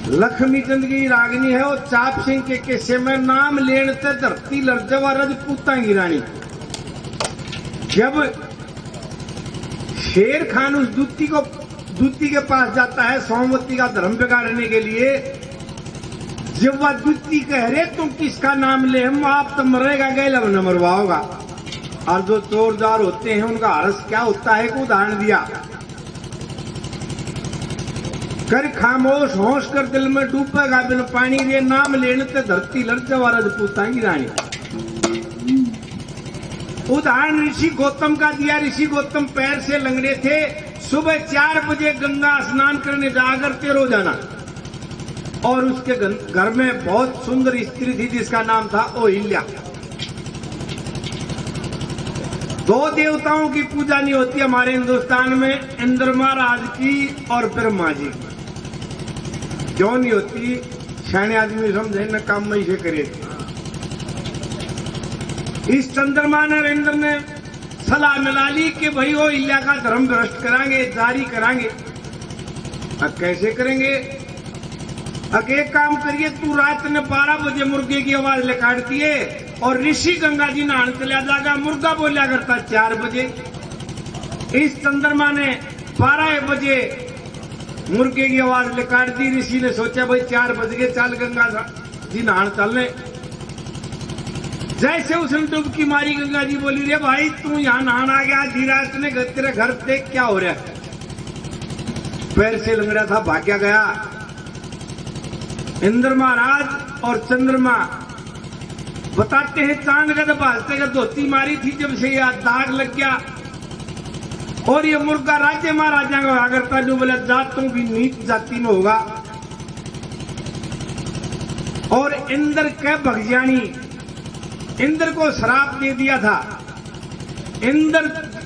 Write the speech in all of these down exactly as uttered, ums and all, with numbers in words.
लक्ष्मी चंद की रागनी है, वो चाप सिंह के किस्से में, नाम लेण ते धरती लरजवा रजपूतां की रानी। जब शेर खान उस दूती को, दूती के पास जाता है सोमवती का धर्म बिगाड़ने के लिए, जब वह दूती कह रहे, "तू किसका नाम ले, हम आप तो मरेगा, गैल न मरवाओगा।" और जो चोरदार होते हैं, उनका हरस क्या होता है, एक उदाहरण दिया। कर खामोश होश कर दिल में डूबेगा बिन पानी रे, नाम लेने ते धरती लरजवा रजपूतां की रानी। उदाहरण ऋषि गौतम का दिया। ऋषि गौतम पैर से लंगड़े थे, सुबह चार बजे गंगा स्नान करने जाया करते रोजाना। और उसके गं-, घर में बहुत सुंदर स्त्री थी जिसका नाम था ओहिल्या। दो देवताओं की पूजा नहीं होती हमारे हिंदुस्तान में, इंद्र महाराज की और ब्रह्मा जी की। क्यों नहीं होती? सियाणे आदमी समझे न, काम में इसे करे। इस चंद्रमा ने और इंद्र ने सलाह मिला ली कि भाई, ओहिल्या का धर्म भ्रष्ट करांगे, जारी करांगे। अब कैसे करेंगे? अब एक काम करिए, तू रात ने बारह बजे मुर्गे की आवाज निकाल दिए और ऋषि गंगा जी नहान चला जागा। मुर्गा बोला करता चार बजे। इस चंद्रमा ने बारह बजे मुर्गे की आवाज निकाल दी। ऋषि ने सोचा, भाई, चार बज गए, चल गंगा जी नहान चलने। जैसे उसने डुबकी मारी, गंगा जी बोली, "रे भाई, तू यहाँ नहान आ गया आधी रात ने, घर, तेरे घर देख क्या हो रहा है।" पैर से लंगड़ा था, भाग्या गया। इंद्र महाराज और चंद्रमा बताते हैं, चांद का तो भाजते का धोती मारी थी, जब से यह दाग लग गया। और ये मुर्गा राज्य महाराजा का होया करता, जो बोला, "जा तू भी नीच जाति में होगा।" और इंद्र के भगजानी, इंद्र को श्राप दे दिया था। इंद्र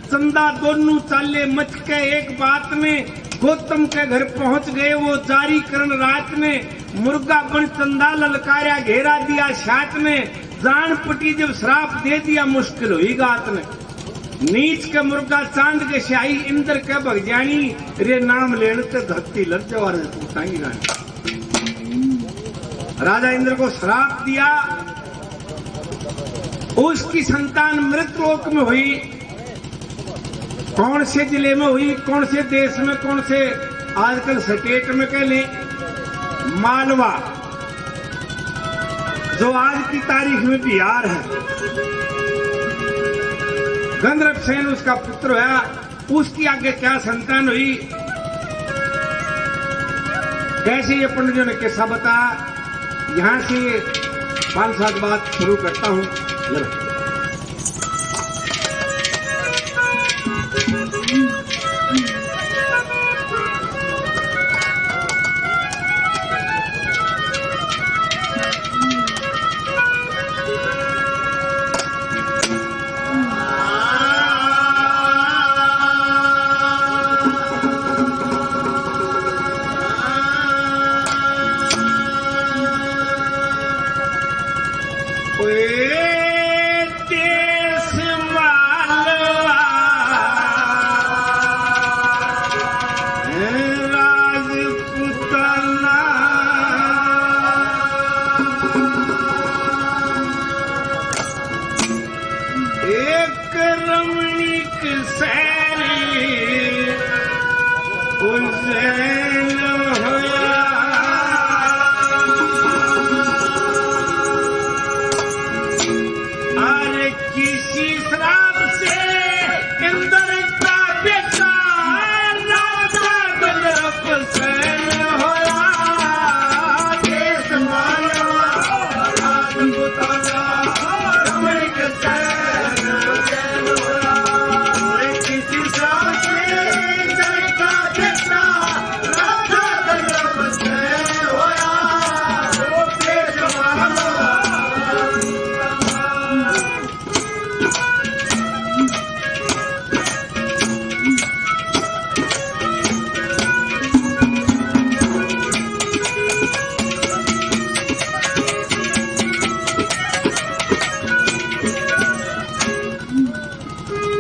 चंदा दोनों चाले मच के एक बात में गौतम के घर पहुंच गए। वो जारी करण रात ने मुर्गा बन चंदा ललकारा, घेरा दिया साथ में। जान पटी जब श्राप दे दिया, मुश्किल हुई गात ने। नीच के मुर्गा चांद के स्याही, इंद्र के भगजानी रे, नाम लेण ते धरती लरजवा रजपूतां की रानी। राजा इंद्र को श्राप दिया, उसकी संतान मृत लोक में हुई। कौन से जिले में हुई, कौन से देश में, कौन से आजकल स्टेट में कह लें, मालवा, जो आज की तारीख में बिहार है। गंधर्व सेन उसका पुत्र होया। उसकी आगे क्या संतान हुई, कैसे ये पंडितों ने किस्सा बताया, यहाँ से ये पाँच सात बात शुरू करता हूँ। एक रमणीक शहर उज्जैन होया। अरे किसी श्राप से इंद्र का बेटा राजा गंधर्व सैन होया। देश मानवा राजपूताना रमणीक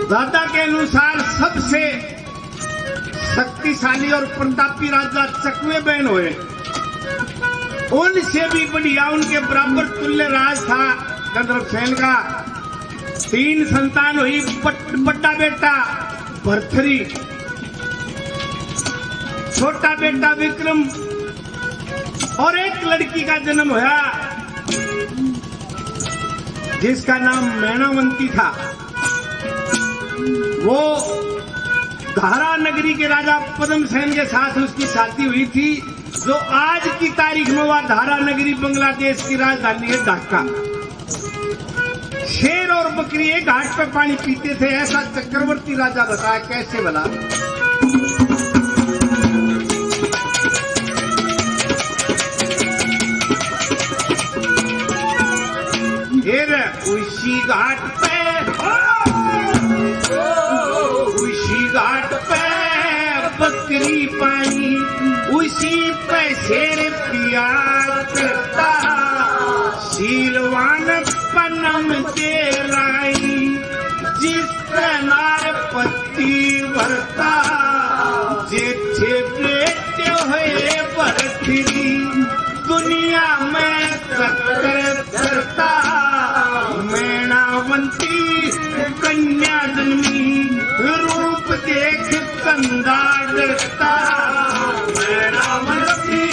दादा के अनुसार सबसे शक्तिशाली और प्रतापी राजा चकवे बैन होए। उनसे भी बढ़िया, उनके बराबर तुल्य राज था गंधर्व सेन का। तीन संतान हुई, बट-, बड़ा बेटा भरथरी, छोटा बेटा विक्रम और एक लड़की का जन्म होया, जिसका नाम मैणावंती था। वो धारा नगरी के राजा पद्मसेन के साथ उसकी शादी हुई थी। जो आज की तारीख में वह धारा नगरी बांग्लादेश की राजधानी है ढाका। शेर और बकरी एक घाट पे पानी पीते थे, ऐसा चक्रवर्ती राजा बताया। कैसे भला? फिर उसी घाट पे, उसी घाट पे बकरी पानी, उसी पे शेर पिया करता। शीलवान पनम के राई, जिस नार पति भरता, जेठे बेटे होए भरथरी, दुनिया में चक्कर धरता। मैणावंती कन्या जन्मी, रूप देख कंधा डरता। मैणावंती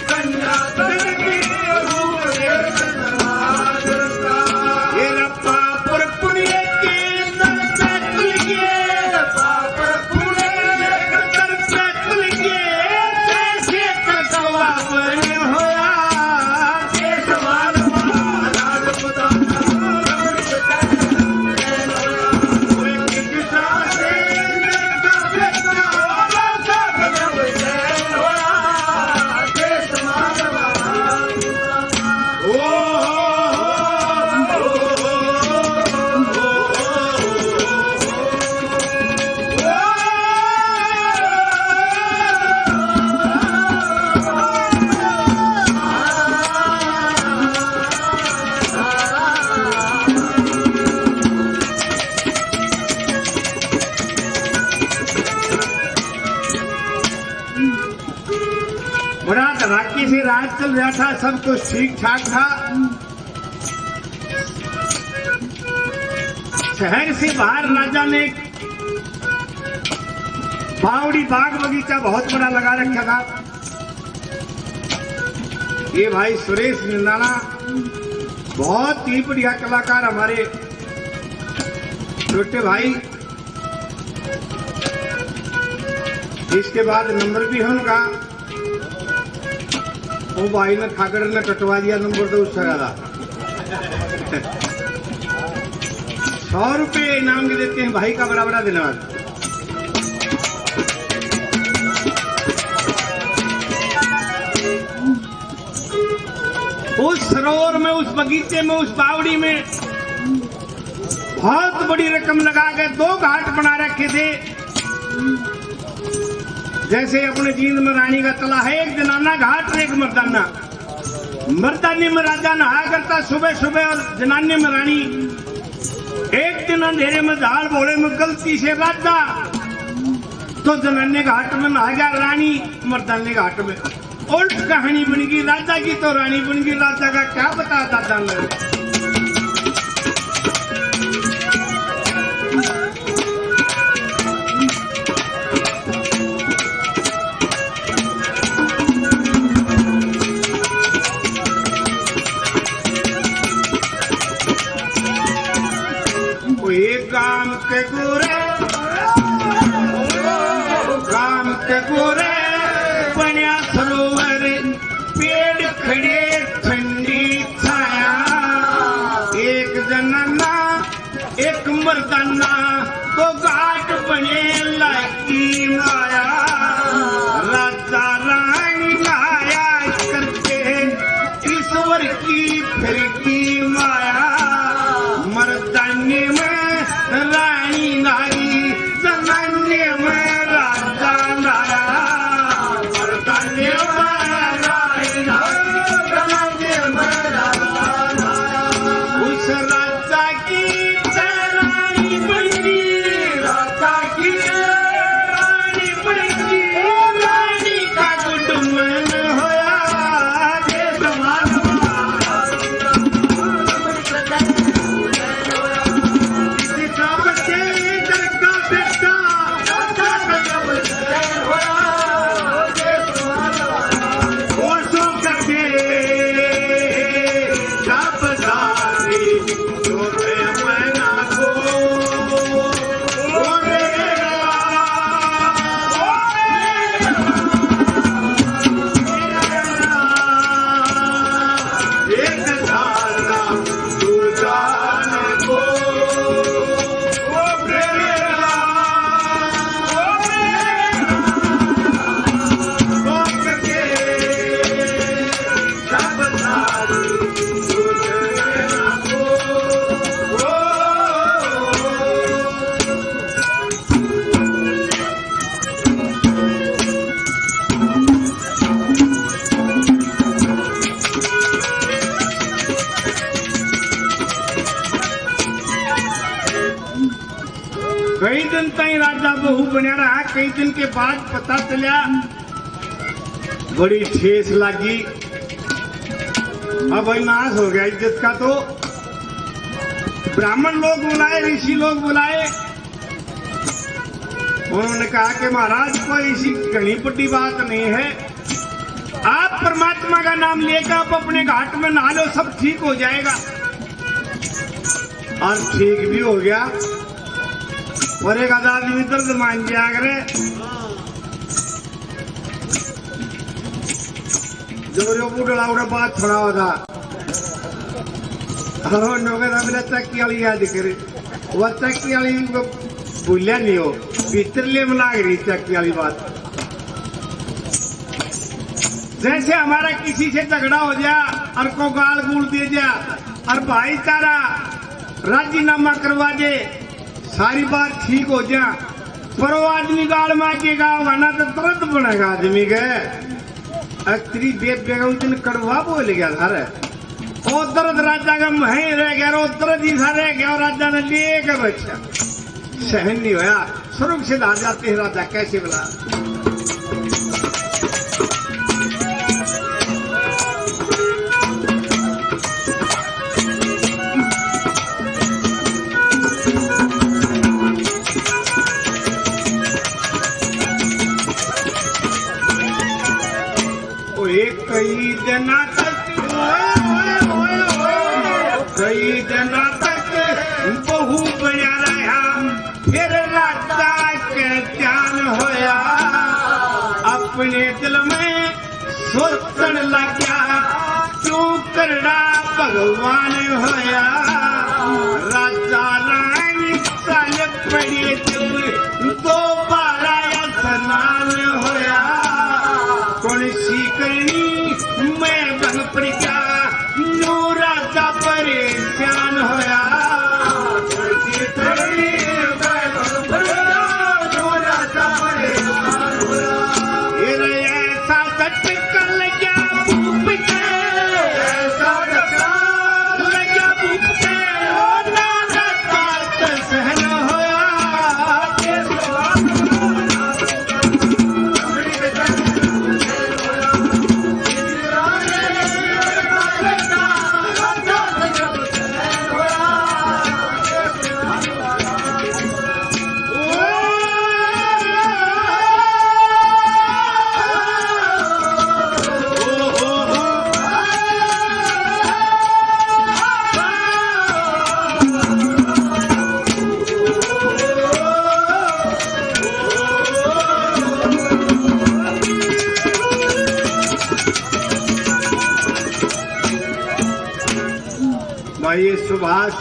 कन्या जन्मी, रूप देख कंधा डरता। ये पाप और पुण्य के दर पे खुल गए, पाप और पुण्य के दर पे खुल गए, जैसे कसवा बने होया। ये सवाल महाराज बता बड़ा धड़ाके से राज चल रहा था, सब कुछ ठीक ठाक था। शहर से बाहर राजा ने बावड़ी, बाग बगीचा बहुत बड़ा लगा रखा था। ये भाई सुरेश निंदाना बहुत ही बढ़िया कलाकार, हमारे छोटे भाई। इसके बाद नंबर भी होगा। वो भाई ने ठाकर ने कटवा दिया नंबर, तो उससे ज्यादा सौ रुपये इनाम भी देते हैं भाई का। बड़ा बड़ा धन्यवाद। उस सरोवर में, उस बगीचे में, उस बावड़ी में बहुत बड़ी रकम लगा के दो घाट बना रखे थे। जैसे अपने जींद में रानी का तला है, एक जनाना घाट और एक मर्दाना। मर्दानी में राजा नहाया करता सुबह सुबह और जनानी में रानी। एक दिन अंधेरे में झाल भोले में गलती से राजा, तो जनानी घाट में नहा गया, रानी मर्दानी घाट में। उल्ट कहानी बन गई, राजा की तो रानी बन गई, राजा का क्या बता दादा ने। कोई काम के गोरे, काम के गोरे बन्या सरोवर, पेड़ खड़े ठंडी छाया। एक जनाना एक मर्दाना, तो घाट बने लागी माया। राजा रानी नहाया करते ईश्वर की फिरती माया। मर्दानी में रानी नारी, जनानी में राजा नाया। मर्दानी में रानी नारी, ताई राजा बहू बनया रहा। कई दिन के बाद पता चला, बड़ी ठेस लगी। अब भाई नाश हो गया इज्जत का। तो ब्राह्मण लोग बुलाए, ऋषि लोग बुलाए, उन्होंने कहा कि महाराज, कोई इसी घणी बड़ी बात नहीं है, आप परमात्मा का नाम लेकर आप अपने घाट में नहा लो, सब ठीक हो जाएगा। और ठीक भी हो गया। और एक आध आदमी दर्द मान गया करे, जो यो बुढ़ला उड़े बात थोड़ा होता। और नौकर हमने चक्की वाली याद करे, वो चक्की वाली को भूलिया नहीं हो, भीतर ले में लाग रही चक्की वाली बात। जैसे हमारा किसी से झगड़ा हो जा और को गाल गूल दे जा और भाईचारा राजीनामा करवा दे, सारी बात ठीक हो जा, पर वो आदमी गाल मार के गाओगा ना तो दर्द बनेगा आदमी के। अरे तेरी बेबे का उस दिन कड़वा बोल गया था रे। ओ दर्द राजा का महीं रह गया, ओ दर्द ही सा रह गया, और राजा ने लेकर बचा, सहन नहीं होया। स्वर्ग से आ जाते हैं राजा, कैसे भला? ओ एक कई दिना तक, ओए, ओए, ओए, ओए, कई दिना तक बहू बनया रहा, फिर राजा के ध्यान होया, अपने दिल में सोचण लाग्या, क्यों करड़ा भगवान होया। राजा रानी चल पड़े जब दोबारा स्नान होया। कौन सी करनी मैं बन पड़ गया, न्यू राजा परेशान होया। कौन सी करनी मैं बन पड़ गया, न्यू राजा परेशान होया। ये रे ऐसा झटका लग्या भूप के, ऐसा झटका लग्या भूप के, ओ ना रहता तो सहन होया। भाई सुभाष,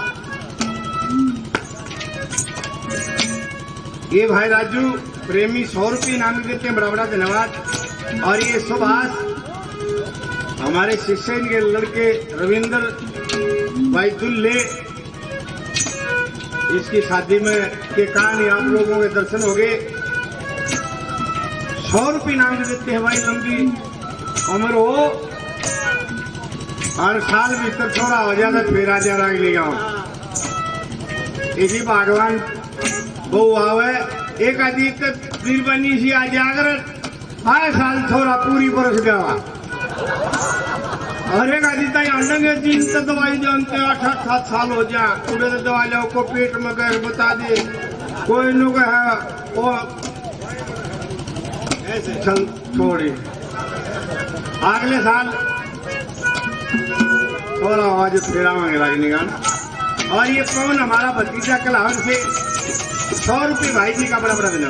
ये भाई राजू प्रेमी सौ रुपये इनाम देते हैं, बड़ा बड़ा धन्यवाद। और ये सुभाष हमारे शिष्य इनके लड़के रविंद्र भाई दुल्ले, इसकी शादी में के कारण आप लोगों के दर्शन हो गए। सौ रुपये इनाम देते हैं भाई, लंबी उम्र हो, हर साल भीतर छोरा हो जाता, फिर राजा राग ले आओ। इसी भगवान बहू आवे, एक आदि तो बीरबानी सी आ जाकर हर साल छोरा पूरी बरस देवा। और एक आदि ताई आंडंगे दिन तो दवाई जानते, आठ आठ सात साल हो जा, उड़े तो दवा लो, को पेट में गैस बता दे, कोई नु कहे, ओ, ऐसे चल छोड़ी। अगले साल थोड़ा आवाज फैलावांगे रागनी गान। और ये पवन हमारा भतीजा कलाहौर से सौ रुपये भाई जी का बड़ा बड़ा देना।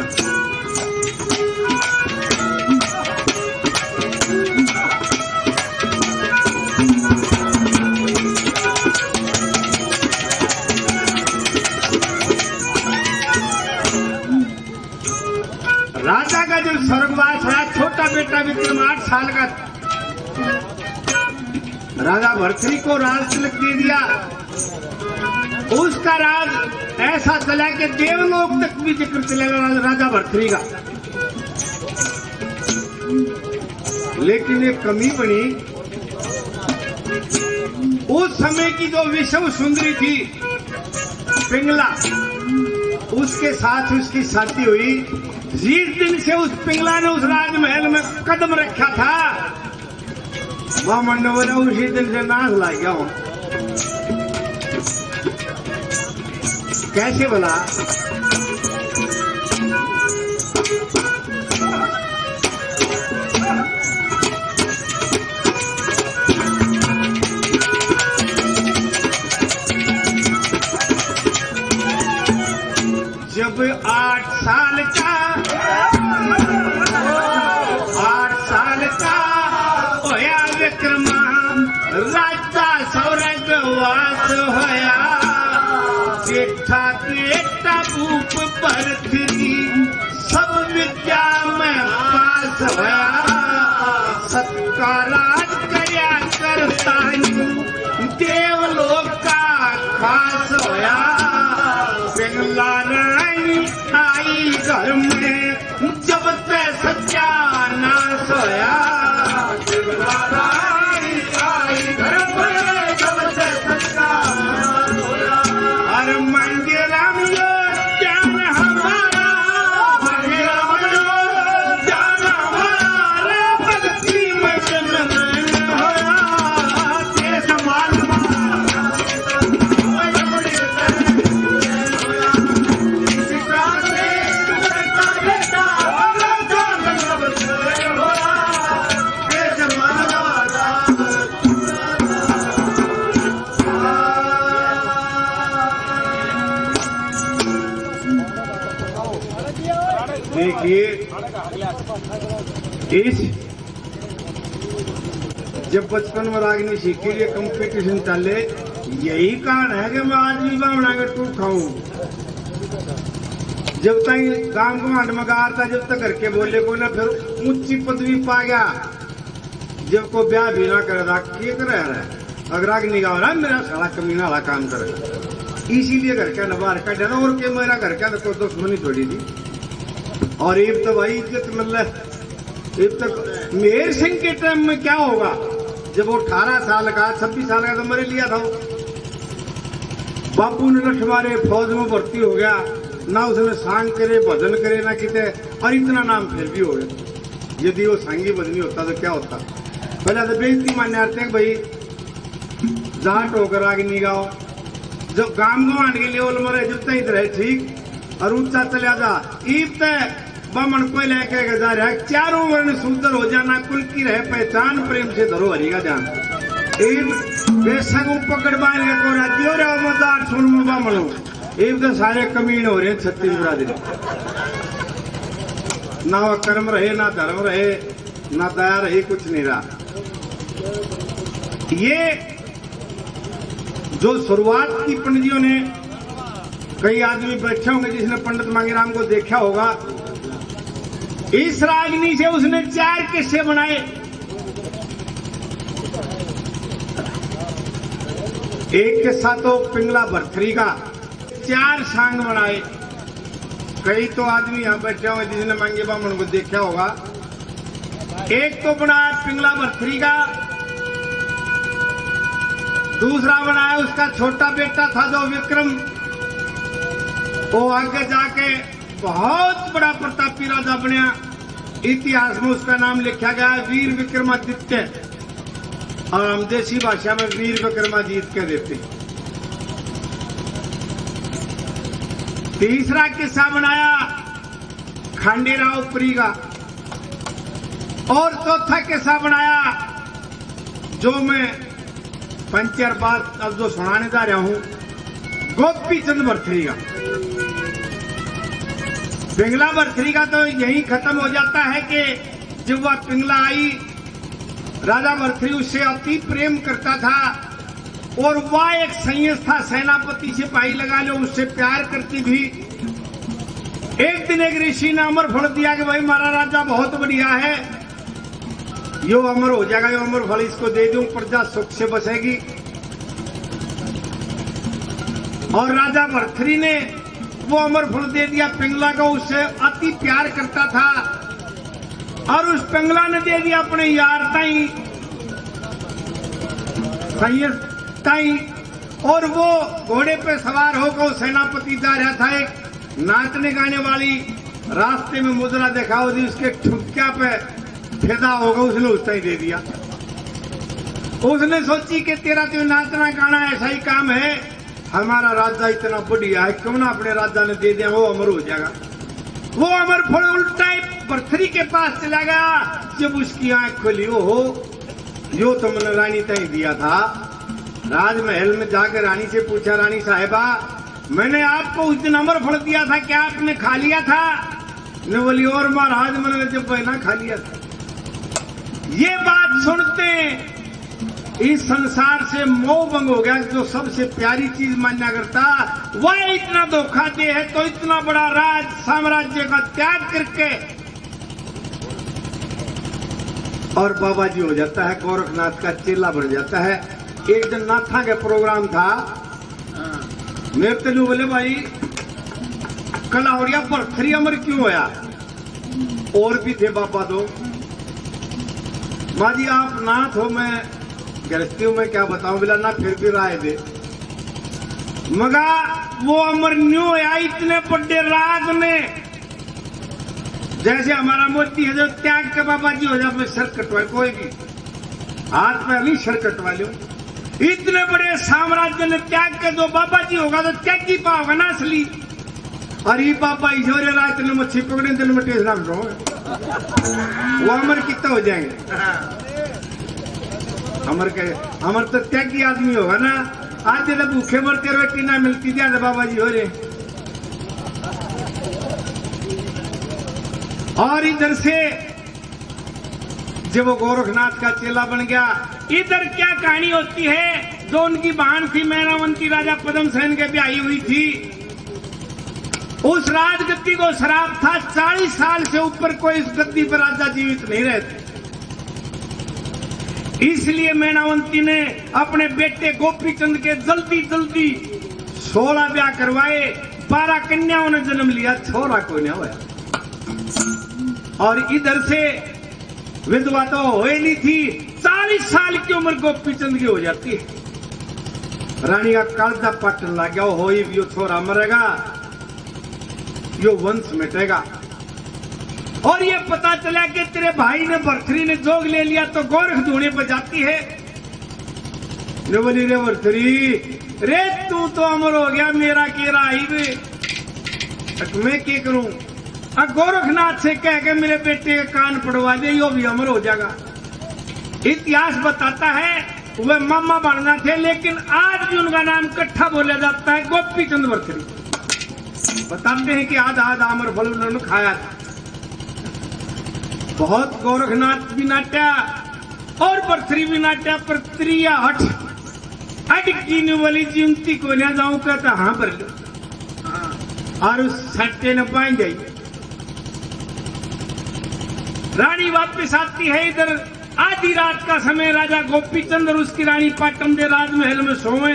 राजा का जो स्वर्गवास रहा, छोटा बेटा विक्रम आठ साल का, राजा भरथरी को राज तिलक दे दिया। उसका राज ऐसा चला कि देवलोक तक भी जिक्र चलेगा राजा भरथरी का। लेकिन एक कमी बनी, उस समय की जो विश्व सुंदरी थी पिंगला, उसके साथ उसकी शादी हुई। जिस दिन से उस पिंगला ने उस राजमहल में कदम रखा था, बामण ने बोला, उसी दिन से नाश ला गया हूँ। कैसे भला? जब आठ साल का, आठ साल का होया विक्रमा, राजा स्वर्गवास होया। देखा बेटा भूप भरतरी, सब विद्या में पास होया। सत्कार करया करता हूँ, देवलोक का खास होया। पिंगला रानी आई घर में, जब ते सत्यानाश होया। पिंगला रानी आई घर में, जब ते सत्यानाश होया। अरे मंगेराम यो ध्यान हमारा, मंगेराम यो ध्यान हमारा, भक्ति में जन्म होया। देश माल देखिए, इस जब बचपन में रागनी सीखी, ये कंपटीशन चाले, यही कारण है कि मैं आज भी बामणा के टूक खाऊं। जब तक गांव गवांड में गार था, जब तक घर के बोले को ना, फिर ऊंची पदवी पा गया। जब को ब्याह भी ना करे, राग के करे रहे, अगर राग नहीं गाओ ना, मेरा साला कमीना वाला काम करे, इसीलिए घर का ना बाहर का डर। और के मेरा घर का तो कोई दुश्मनी थोड़ी थी। और इब तो भाई इज्जत मिल रहा है। इब तक मेहर सिंह के टाइम में क्या होगा, जब वो अठारह साल का, छब्बीस साल का तो मरे लिया था वो। बापू ने लठ मारे, फौज में भर्ती हो गया, ना उसने सांग करे, भजन करे, ना किते, और इतना नाम फिर भी हो गया। यदि वो सांगी भजनी होता तो क्या होता? पहले तो बेइज्जती मान्या थे भाई, जाट होकर राग नहीं गाओ। जो गाम गवांड के लेवल मरे, जब तक इधर है ठीक, और ऊंचा चला जा। इब तक बामण पहले कह के जा रहा है, चारों वर्ण शूद्र हो जाना, कुल की रहे पहचान, प्रेम से धरो हरि का ध्यान। इब बेशक वो पकड़ बांध के कोरा दियो रे, मजार सुन में बामणो। इब तो सारे कमीन हो रहे हैं छत्तीसगढ़ दिन। ना वो कर्म रहे, ना धर्म रहे, ना दया रही, कुछ नहीं रहा। ये जो शुरुआत की पंडित जी ने, कई आदमी बैठे होंगे जिसने पंडित मांगीराम को देखा होगा। इस रागनी से उसने चार किस्से बनाए। एक किस्सा तो पिंगला भरथरी का, चार सांग बनाए। कई तो आदमी यहाँ बैठे हुए जिसने मांगे बामण को देखा होगा। एक तो बनाया पिंगला भरथरी का, दूसरा बनाया उसका छोटा बेटा था जो विक्रम, वो आगे जाके बहुत बड़ा प्रतापी राजा बनया। इतिहास में उसका नाम लिखा गया है वीर विक्रमादित्य। और हम देसी भाषा में वीर विक्रमाजीत कह देते हैं। तीसरा किस्सा बनाया खांडेराव पुरी का। और चौथा किस्सा बनाया जो मैं पंचर बात अब जो सुनाने जा रहा हूं, गोपी चंद भरथरी का। पिंगला भरथरी का तो यही खत्म हो जाता है कि जब वह पिंगला आई, राजा भरथरी उससे अति प्रेम करता था और वह एक संयस था, सेनापति सिपाही लगा लो, उससे प्यार करती थी। एक दिन एक ऋषि ने अमर फल दिया कि भाई, हमारा राजा बहुत बढ़िया है, यो अमर हो जाएगा, यो अमर फल इसको दे दूं, प्रजा सुख से बसेगी। और राजा भरथरी ने वो अमर फल दे दिया पिंगला को, उससे अति प्यार करता था। और उस पिंगला ने दे दिया अपने यार ताई, संयस ताई। और वो घोड़े पे सवार होकर सेनापति जा रहा था एक नाचने गाने वाली रास्ते में मुजरा दिखाओ जी, उसके ठुमक्या पे फिदा होगा, उसने उस ताई दे दिया। उसने सोची कि तेरा तो नाचना गाना ऐसा ही काम है, हमारा राजा इतना बढ़िया है, क्यों ना अपने राजा ने दे दिया, वो अमर हो जाएगा। वो अमर फल उल्टा ही भरथरी के पास चला गया। जब उसकी आंख खुली, "ओहो, यो तो मैंने रानी ताई दिया था।" राजमहल में जाकर रानी से पूछा, "रानी साहिबा, मैंने आपको उस दिन अमर फल दिया था, क्या आपने खा लिया था?" ने बोली, "और महाराज, मैंने जब ना खा लिया था।" ये बात सुनते इस संसार से मोह भंग हो गया। जो सबसे प्यारी चीज मान्या करता, वह इतना धोखा दे है, तो इतना बड़ा राज साम्राज्य का त्याग करके और बाबा जी हो जाता है, गोरखनाथ का चेला बन जाता है। एक दिन नाथा के प्रोग्राम था, मेरे तै बोले, "भाई, कलावड़िया भरथरी अमर क्यों होया?" और भी थे बाबा दो। "माँ जी, आप नाथ हो, मैं गृहस्थी हूँ, मैं क्या बताऊँ?" बोला, "ना, फिर भी राय दे।" मगा वो अमर न्यू होया, इतने बड़े राग ने, जैसे हमारा मोती है जो त्याग के बाबा जी हो जाए, मैं सर कटवाए, कोई भी हाथ में नहीं सर कटवा लो। इतने बड़े साम्राज्य ने त्याग के जो बाबा जी होगा तो त्यागी पाओगा ना असली। और ये बाबा ईश्वर रात ने मच्छी पकड़े, दिन में टेस्ट नाम रहो, वो अमर कितना हो जाएंगे। अमर के, अमर तो त्यागी आदमी होगा ना। आज जब भूखे मरते, रोटी ना मिलती, ज्यादा बाबा जी हो रहे। और इधर से जब वो गोरखनाथ का चेला बन गया, इधर क्या कहानी होती है? जो उनकी बहन थी मैनावंती, राजा पद्मसेन के ब्याही हुई थी, उस राजगद्दी को श्राप था, चालीस साल से ऊपर कोई इस गद्दी पर राजा जीवित नहीं रहते। इसलिए मैनावंती ने अपने बेटे गोपीचंद के जल्दी जल्दी सोलह ब्याह करवाए, बारह कन्याओं ने जन्म लिया, छोरा कोई नहीं होया। और इधर से विधवा तो हो ही नहीं थी, चालीस साल की उम्र गोपीचंद की हो जाती है। रानी का कालजा पाटन लग गया, हो ही यो छोरा मरेगा, यो वंश मिटेगा। और ये पता चला कि तेरे भाई ने भरथरी ने जोग ले लिया, तो गोरख धूणे बजाती है। ने बोली, "रे भरथरी, रे तू तो अमर हो गया, मेरा के रहा ही बे, अब मैं के करूं?" अब गोरखनाथ से कह के मेरे बेटे के कान पड़वा दे, यो भी अमर हो जाएगा। इतिहास बताता है, वे मामा बनना थे, लेकिन आज भी उनका नाम इकट्ठा बोला जाता है, गोपीचंद भरथरी। बताते हैं कि आधा आधा अमर फल उन्होंने खाया था। बहुत गोरखनाथ भी नाट्या और भरथरी भी नाट्या, पर त्रिया हठ अटकी ने बोली, "जीवती को ना जाऊं का तो हाँ भर लो।" और उस सट्टे ने बांध आई। रानी वापस आती है इधर, आधी रात का समय, राजा गोपीचंद और उसकी रानी पाटन दे राजमहल में सोए।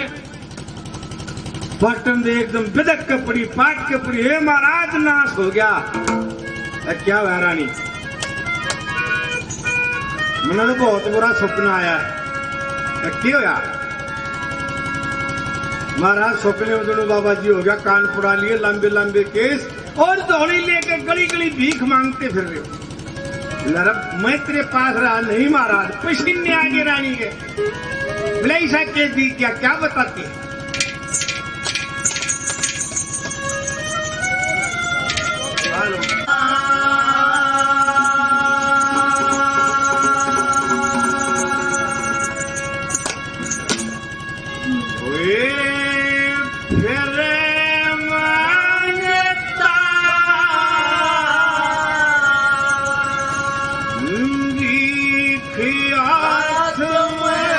पाटन दे एकदम बिदक के पड़ी, पाट के पड़ी, "हे महाराज, नाश हो गया।" "ए, क्या हुआ रानी?" "मैंने तो बहुत बुरा सपना आया।" "ए, क्या होया?" "महाराज, सपने में दोनों बाबा जी हो गया, कान पड़ा लिए, लंबे लंबे केस और झोली लेके गली गली भीख मांगते फिर रहे हो।" "यार, मैं तेरे पास रहा नहीं महाराज, पसीने आ गए रानी के।" बोले, "ऐसा के दी क्या, क्या बताती है?" वे फिर मांगता भीख हाथ में,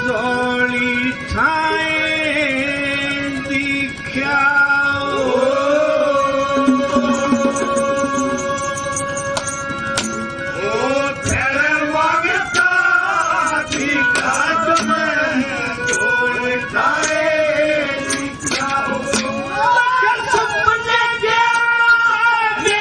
जोड़ी ठाए दी क्या ओ, ओ फिर मांगता थी घाट में, तोड़ खाए थी क्या ओ। सपने के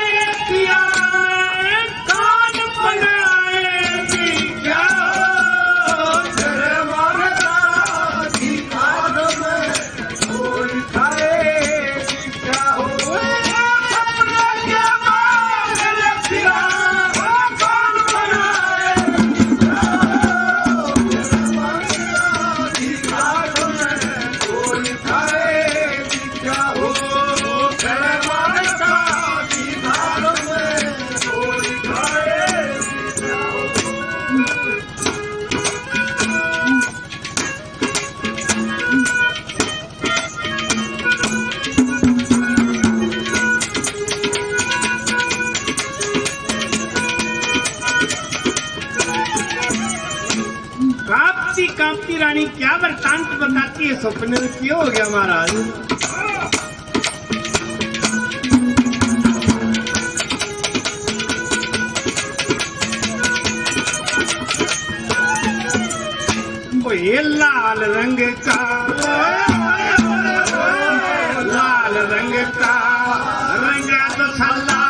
रानी क्या वृत्तांत बताती है, सपने में क्या हो गया महाराज? ओ ये लाल रंग का, लाल रंग का रंगा तो साला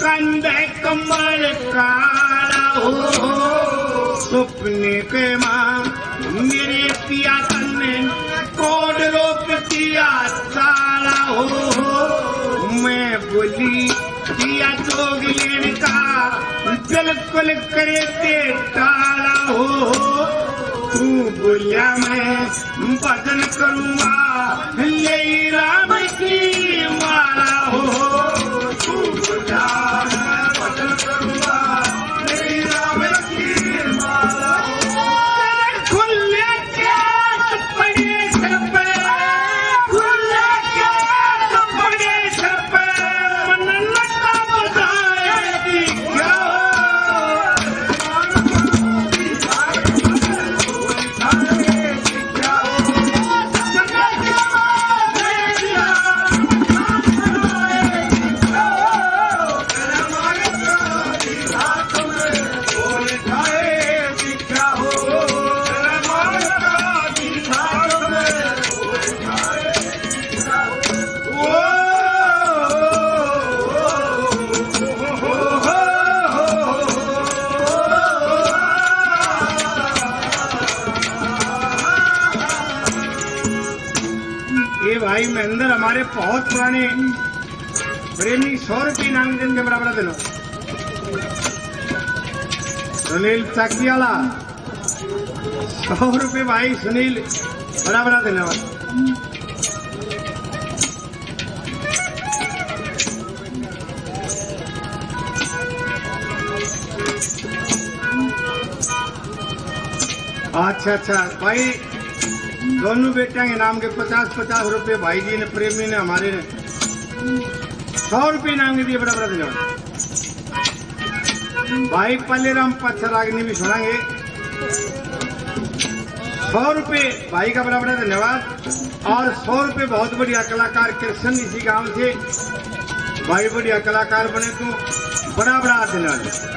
कंधे कमर काला हो। सपने के माँ मेरे पिया तन्ने कोड रोप दिया साला हो। मैं बोली पिया चोगलेन का बिल्कुल करे ते टाला हो। तू बोलिया मैं भजन करूँगा, यही राम की माला हो। तू बोलिया मैं भजन करूँगा, यही राम की माला हो। खुले ये भाई महेंद्र हमारे बहुत पुराने प्रेमी, सौ रुपये इनाम देंगे, बड़ा बड़ा दिलो। सुनील चाकियाला, सौ रुपये भाई सुनील, बड़ा बड़ा धन्यवाद। अच्छा अच्छा भाई, दोनों बेटियां के नाम के पचास पचास रुपये भाई जी ने, प्रेमी ने हमारे ने सौ रुपये इनाम के दिए, बड़ा बड़ा धन्यवाद। भाई पालेराम पाछा रागनी भी सुनाएंगे। सौ रुपये भाई का बड़ा बड़ा धन्यवाद। और सौ रुपये बहुत बढ़िया कलाकार कृष्ण इसी गांव से, भाई बढ़िया कलाकार बने तू, बड़ा बड़ा धन्यवाद।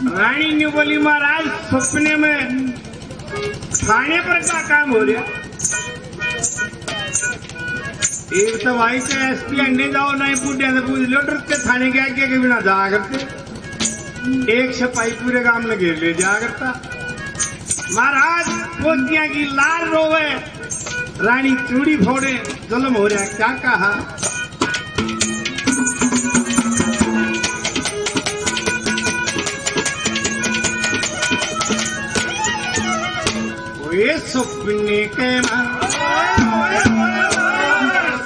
रानी ने बोली, महाराज, सपने में थाने पर का काम हो रहा? एक तो भाई से एसपी अंडे जाओ, ना ही बूढ़े से पूछ लो, डरते थाने के आगे के बिना जाया करते। एक सिपाही पूरे गांव में घेर ले जाया करता। महाराज, पोतियां की लाल रोवे, रानी चूड़ी फोड़े, जुल्म हो रहा, क्या कहा? ओए सपने के माँ,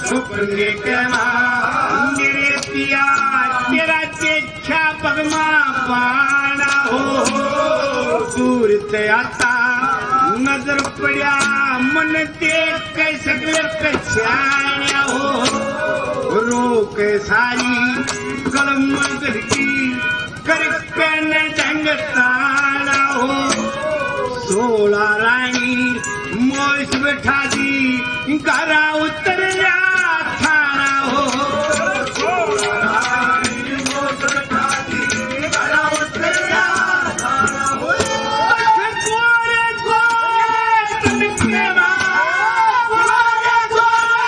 सपने के माँ, मेरे पिया तेरा देखा पगमा पाना हो, दूर से आता नजर पड़ा, मन देख के सगले पहचाना हो, रोक सारी कलम की कर पेन ढंग ताना हो, सोला रानी मोस बैठा दी, घरा उतर जा थाना हो। सोला रानी मोस बैठा दी, घरा उतर जा थाना हो। गोरे गोरे तन के माँ, गोरे गोरे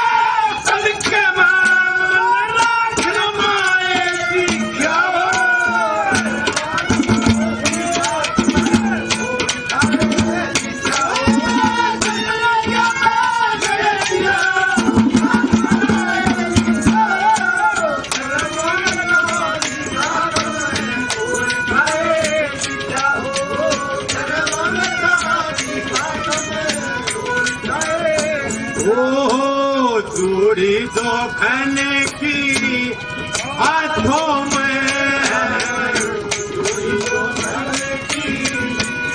ओ चूड़ी जोखन की हाथों में, चूड़ी जोखन की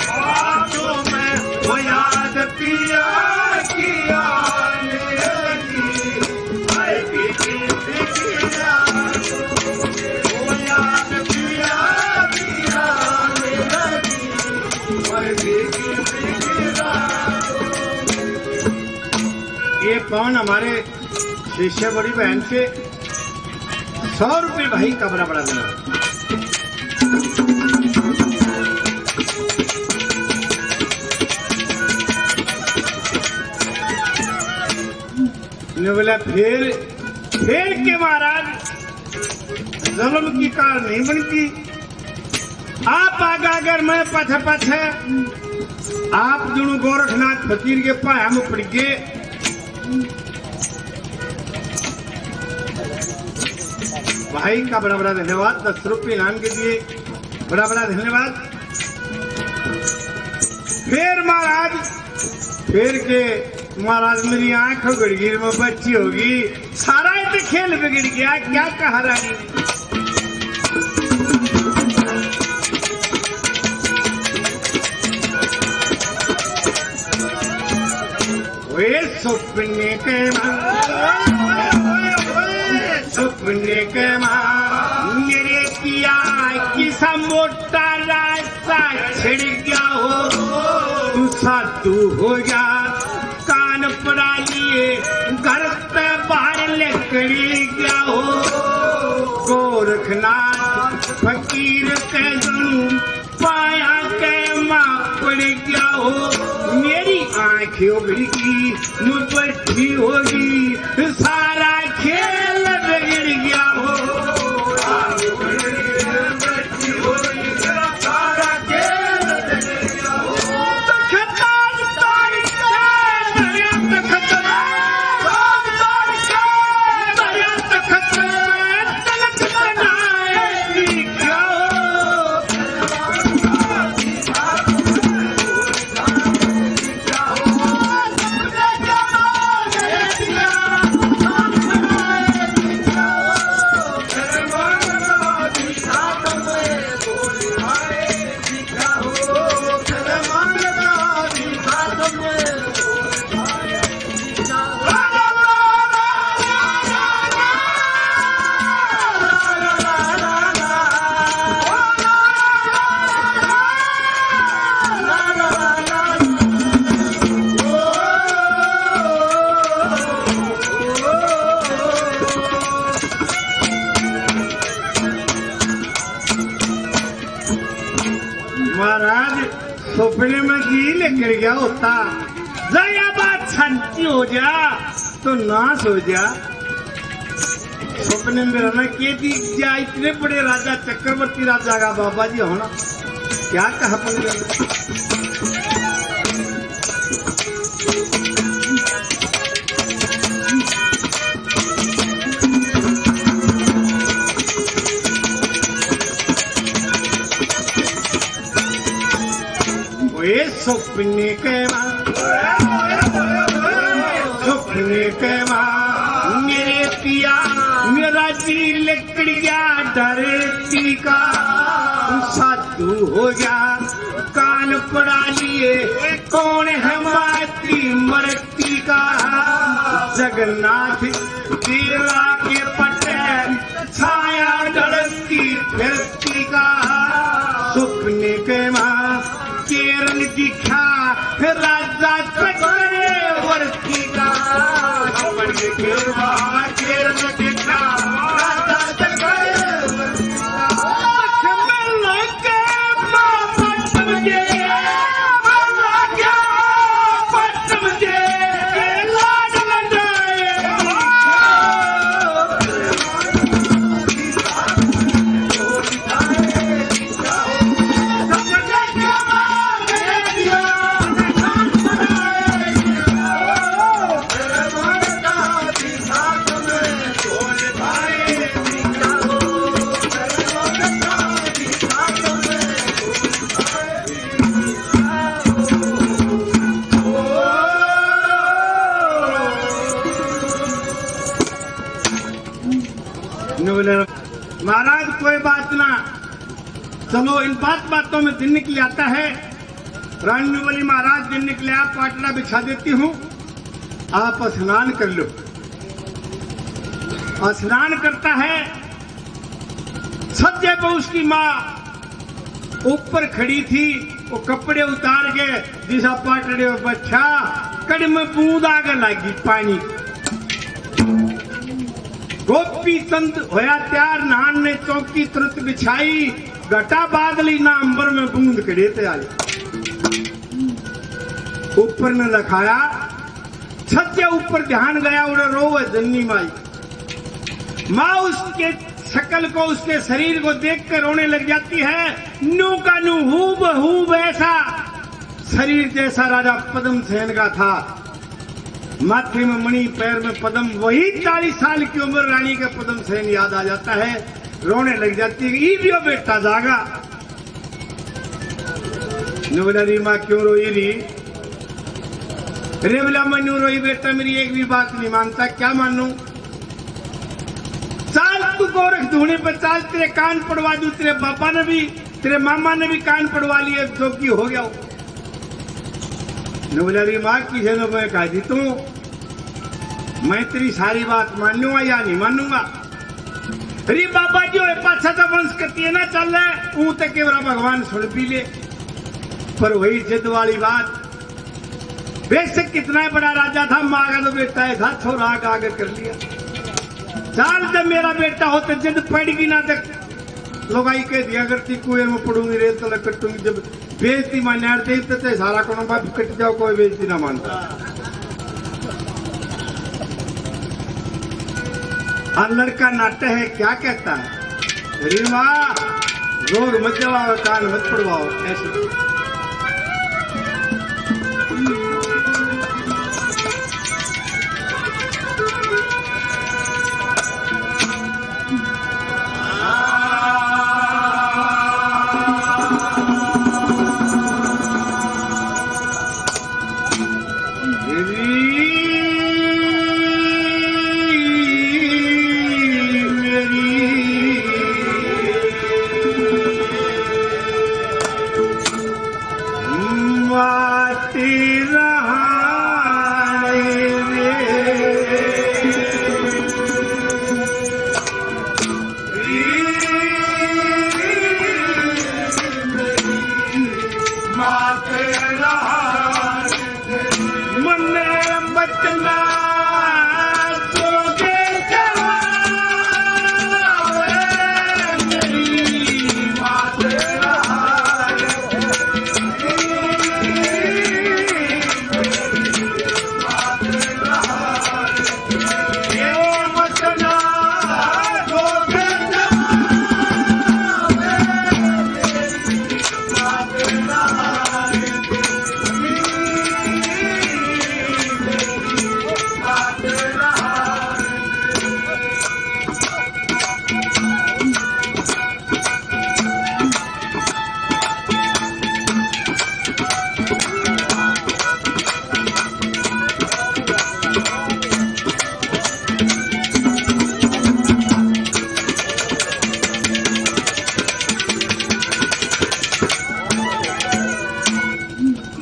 हाथों में, ओ यार कौन हमारे शिष्य बड़ी बहन से सौ रुपये भाई का बड़ा बड़ा देना। ने बोला, फिर, फिर के महाराज, जलम की कार नहीं बनती। आप आगा अगर मैं पछे पछे, आप दोनों गोरखनाथ फकीर के पाया में पड़ गए। भाई का बड़ा बड़ा धन्यवाद, दस रुपये इनाम के लिए बड़ा बड़ा धन्यवाद। फिर महाराज, फिर के महाराज, मेरी आंख उघड़ गई, मैं बच्ची होगी, सारा ही तो खेल बिगड़ गया। क्या कहा रानी? वे सपने के माँ, सपने के माँ, मेरे पिया किसा मोटा रास्ता छिड़ गया हो, तू साधु हो गया, कान पड़ा लिए घर से बाहर निकल गया हो। गोरखनाथ फकीर के जणू पाया के माँ पड़ गया हो। मेरी आँखें उघड़ गई, मुँह बैठी होगी, सारा खेल बिगड़ गया हो। महाराज, सपने में जी निकल गया होता, जरा बात शांति हो जा तो नाश हो जा। सपने में मेरा ना के दी जा, इतने बड़े राजा चक्रवर्ती राजा का बाबा जी होना, क्या कहा अपन। ओए सपने के माँ, सपने के माँ, मेरे पिया, मेरा जी लिकड़ गया धरती का, साधु हो गया कान पड़ा लिए, कौन है माटी मरती का, जगन्नाथ बिरला के पटे छाया ढलती फिरती का। सपने के माँ केरन दिखा राजा चक्रवर्ती का। सपने के माँ केरन दिखा राजा चक्रवर्ती का। महाराज, कोई बात ना, चलो, इन बात बातों में दिन निकल आता है। रानी बोली, महाराज, दिन निकले, आप पाटला बिछा देती हूँ, आप स्नान कर लो। स्नान करता है, सज्जे पे उसकी माँ ऊपर खड़ी थी, वो कपड़े उतार के जिसा पाटड़े पे बैठा, कड़ में बूंद आगे लगी पानी। गोपी चंद होया तैयार, नहान ने चौकी तुरत बिछाई, घटा बादली ना अंबर में बूंद खड़े ते आई। ऊपर ने लखाया, छत के ऊपर ध्यान गया, उड़े रोवे जन्नी माई। माँ उसके शकल को, उसके शरीर को देख कर रोने लग जाती है। न्यू का न्यू, हूबहू ऐसा शरीर जैसा राजा पद्म सेन का था। माथे में मणि, पैर में पद्म, वही चालीस साल की उम्र रानी का पद्म सेन याद आ जाता है, रोने लग जाती है। "ई भी बेटा जागा।" न्यू बोला, "री माँ क्यों रोई री?" रे बोला, "मैं न्यू रोई बेटा, मेरी एक भी बात नहीं मानता, क्या मानूं? चाल तू गोरख धूने पर चाल, तेरे कान पड़वा दूं, तेरे बाबा ने भी, तेरे मामा ने भी कान पड़वा लिए, जोगी हो गया हो।" न्यू बोला, "री माँ, किसे ने मैं कह दी तू, मैं तेरी सारी बात मान लूंगा या नहीं मानूंगा?" री बाबा जी होए पाछा तो वंश कतिये ना चल, ऊ तो केवरा भगवान सुन भी ले। पर वही जिद वाली बात, बेशक कितना ही बड़ा राजा था, माँ का तो बेटा ही था, छोरा आगे आगे कर लिया। चाल जब मेरा बेटा हो तो जिद पड़गी ना, तो लुगाई कह दिया करती, "कुएं में पड़ूंगी, रेल तले कटूंगी।" जब बेइज्जती मान्या, देख तो सारा कोनो बाप कट जाओ, कोई बेइज्जती ना मानता। और लड़का नाटे है, क्या कहता है, "री माँ, जोर मत जवाओ, कान मत पड़वाओ," ऐसे।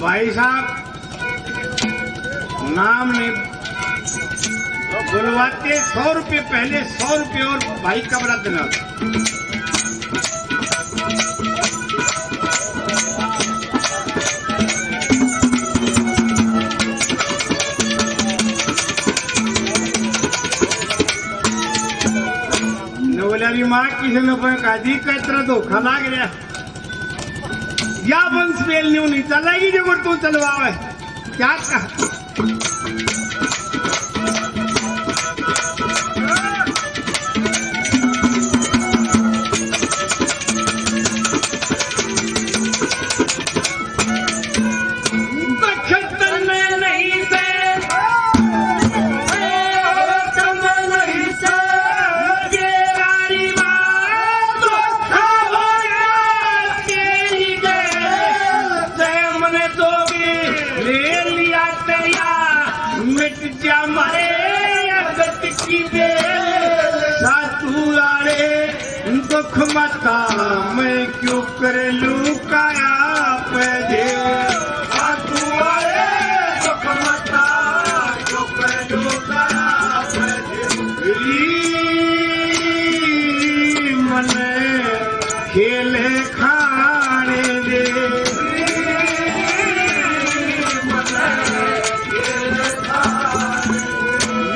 भाई साहब, नाम नहीं बुलवाते, सौ रुपये पहले, सौ रुपये और भाई कमरा देना। नवलिया री माँ किसी ने कोई कह दी, कितना धोखा लाग रहा। या वंश वेल न्यू नहीं चलेगी जो तू चलवावे। क्या कहा? बखत में नहीं से, बखत में नहीं से, तेरा रिवाज धोखा होया तेरी गैल, ते मने दोगी ले लिया तेरा, मिट जा मारे अगत की बेल। सातू आले दुख मता मैं क्यों कर लूं काया पे दे। सातू आले दुख मता क्यों कर लूं काया पे दे। री मने खेले खाने दे।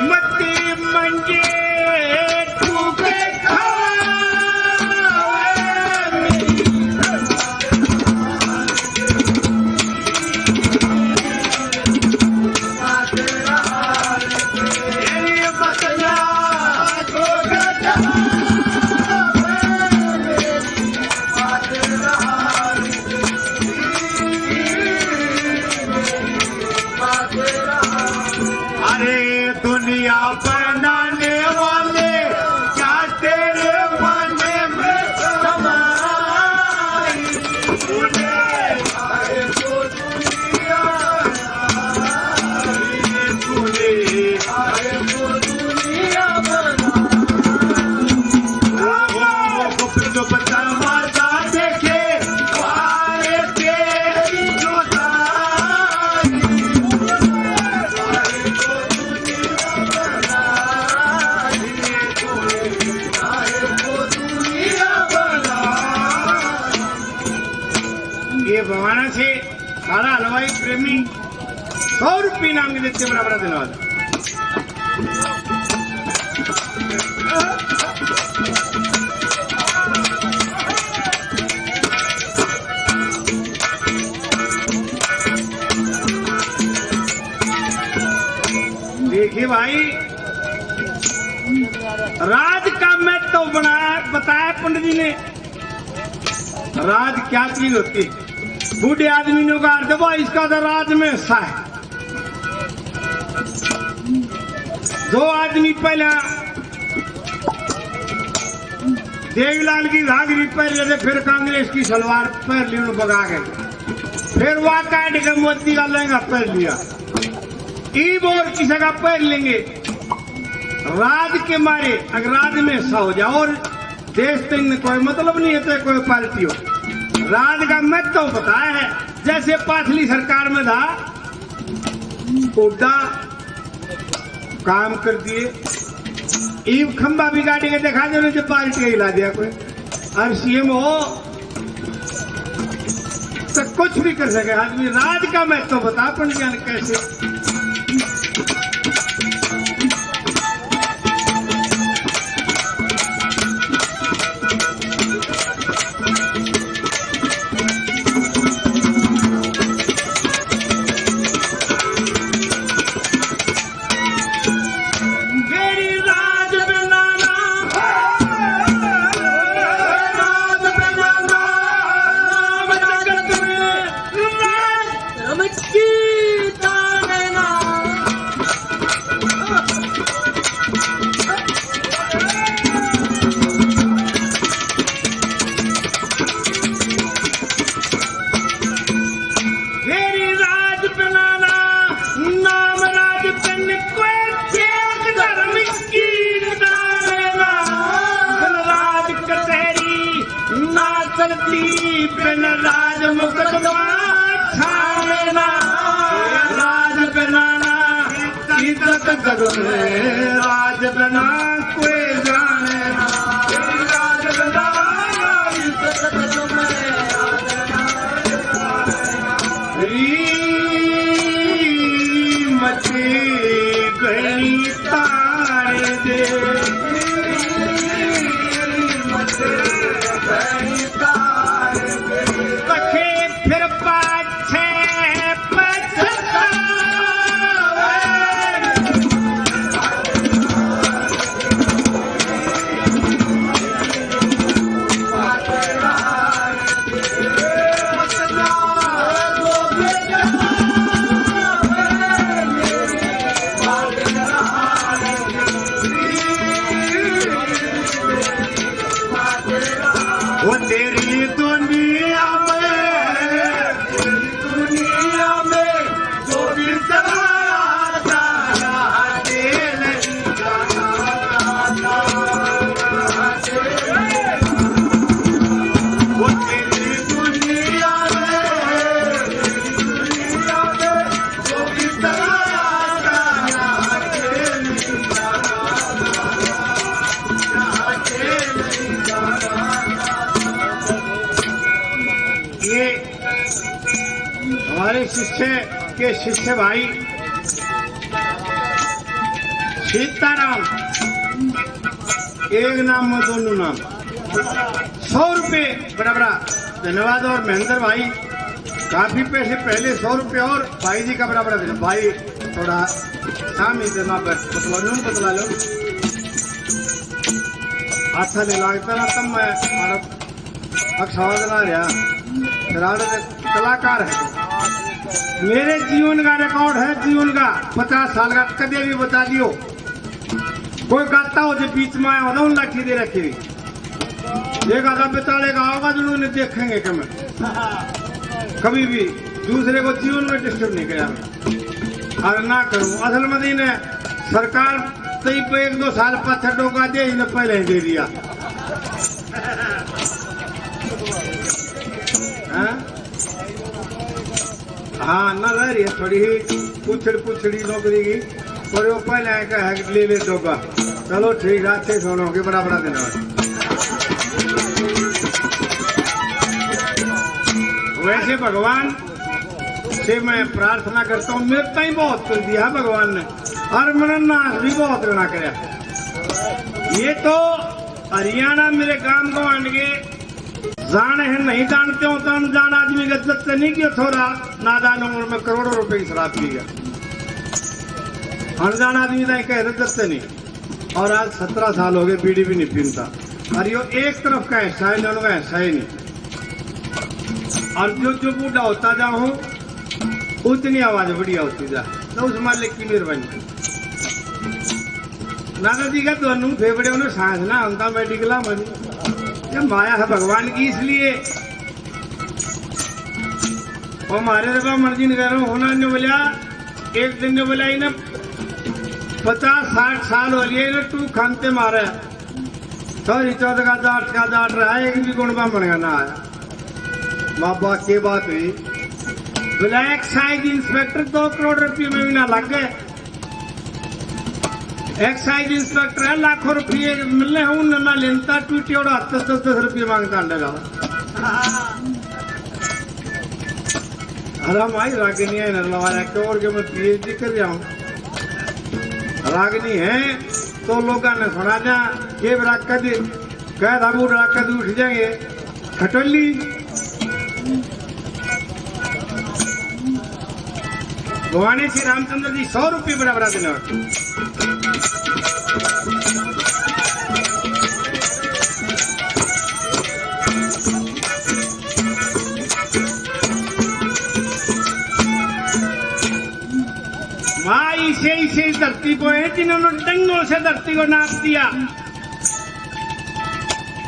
मती मंजे सारा हलवाई प्रेमी सौ रुपये इनाम के देते, बड़ा बड़ा धन्यवाद। देखिए भाई, राज का महत्व बनाया, बताया पंडित जी ने। राज क्या चीज होती? बूढ़े आदमी ने कहा, "देखो, इसका तो राज में हिस्सा है।" जो आदमी पहला देवीलाल की घाघरी पहन लेते, फिर कांग्रेस की सलवार पहन ली, उन्होंने बगा के, फिर वह काट के मोदी का लहंगा पहन लिया। ईब और किसी का पहन लेंगे। राज के मारे अगर राज में हिस्सा हो जाए और देश तो इनमें कोई मतलब नहीं है, तो कोई पार्टी हो, राज का महत्व बताया है। जैसे पाछली सरकार में था, कोटा काम कर दिए, ईब खंबा भी गाड़ी के दिखा दे, जो पार्टी हिला दिया कोई। और सीएम हो तो कुछ भी कर सके आदमी। राज का महत्व बता, अपन ज्ञान कैसे। मेरी राज बनाना, राज बनाना, नाम जगत में राज धर्म की दानना। मेरी राज बनाना, नाम राज तन कोई, त्याग धर्म की डालना। राज कचहरी ना चलती, बिन राज मुकदमा छाड़ना। राज बनाना, इज्जत जग में राज बना कोई जाने ना। राज बना, इज्जत जग में राज बना। री मची गई तार दे, मची गई तार दे। कखे फिर पाछे पछतावे। वो तेरी दुनिया में, तेरी दुनिया में जो भी चला आता है, तेरे वो तेरी दुनिया में, तेरी दुनिया में जो भी चला आता है, ये हमारे शिष्य के शिष्य भाई सीताराम, एक नाम में दोनों नाम, सौ रुपये, बड़ा बड़ा धन्यवाद। और महेंद्र भाई, काफी पैसे पहले, सौ रुपये, और भाई जी का बड़ा बड़ा धन्यवाद। भाई थोड़ा सामने से ना बस बतला लो, बतला लो। अच्छा नहीं लगता ना, तब मैं अरब अक्सर ना रहा। राणा कलाकार है। मेरे जीवन का रिकॉर्ड है, जीवन का पचास साल का, कदे भी बता दियो। कोई गाता हो जो बीच में आया हो ना, उन लाठी दे रखी हुई। एक आधा बेताले का आओगा जो उन्हें देखेंगे कि मैं कभी भी दूसरे को जीवन में डिस्टर्ब नहीं करा और ना करूं। असल में इन्हें सरकार तो एक दो साल पाछे डोगा दे, इन्हें पहले ही दे दिया। हाँ? हाँ, ना रह रही है थोड़ी ही पुछड़ पुछड़ी नौकरी की, पर वो पहले आया कहा है कि ले ले डोगा। चलो ठीक है, अच्छे सोनों के बड़ा बड़ा धन्यवाद। वैसे भगवान से मैं प्रार्थना करता हूँ, मेरे ताई बहुत कर दिया भगवान ने, और मैंने नाश भी बहुत घना करया। ये तो हरियाणा मेरे गांव गवांड के जाने हैं, नहीं जानते हो तो अनजान आदमी का जत्ते नहीं किया, थोड़ा नादान उम्र में करोड़ों रुपए की शराब पी गया। अनजान आदमी ताई कह रहे जत्ते नहीं। और आज सत्रह साल हो गए, बीड़ी भी नहीं पीता। और यो एक तरफ का हिस्सा है, दोनों का हिस्सा ही नहीं। और जो जो बूढ़ा होता जाऊं, उतनी आवाज बढ़िया होती जा। तो उस मालिक की मेहरबानी। नाना जी का दोनों फेफड़े उन्हें सांस ना आता, मेडिकल में ये माया है भगवान की, इसलिए वो हमारे तो ब्राह्मण जी ने कह रहा हूँ, होना ने बोलिया, एक दिन ने बोला, इन्हें पचास साठ साल हो लिए, इन्हें टू खानते मारे। सारी चौदह का जाट का जाट रहा, एक भी गुण ब्राह्मण का ना आया। बाबा, के बात हुई? बोला, एक्साइज इंस्पेक्टर दो करोड़ रुपये में भी ना लग गए। एक्साइज इंस्पेक्टर है, लाखों रुपये मिलने हैं, उनने ना लेनता, टूटे और हाथ दस दस रुपये मांगता अंडा जाओ। अरे भाई, रागिनी है ना, लवाया के और के मैं पीएचडी कर रहा हूँ। रागिनी है तो लोगों ने सुना जा, ये राग कद, कह था वो राग कद उठ जाएंगे। खटोली। भवानी श्री रामचंद्र जी सौ रुपये बड़ा बड़ा देना। माँ इसे इसे धरती को है जिन्होंने टंगों से धरती को नाप दिया।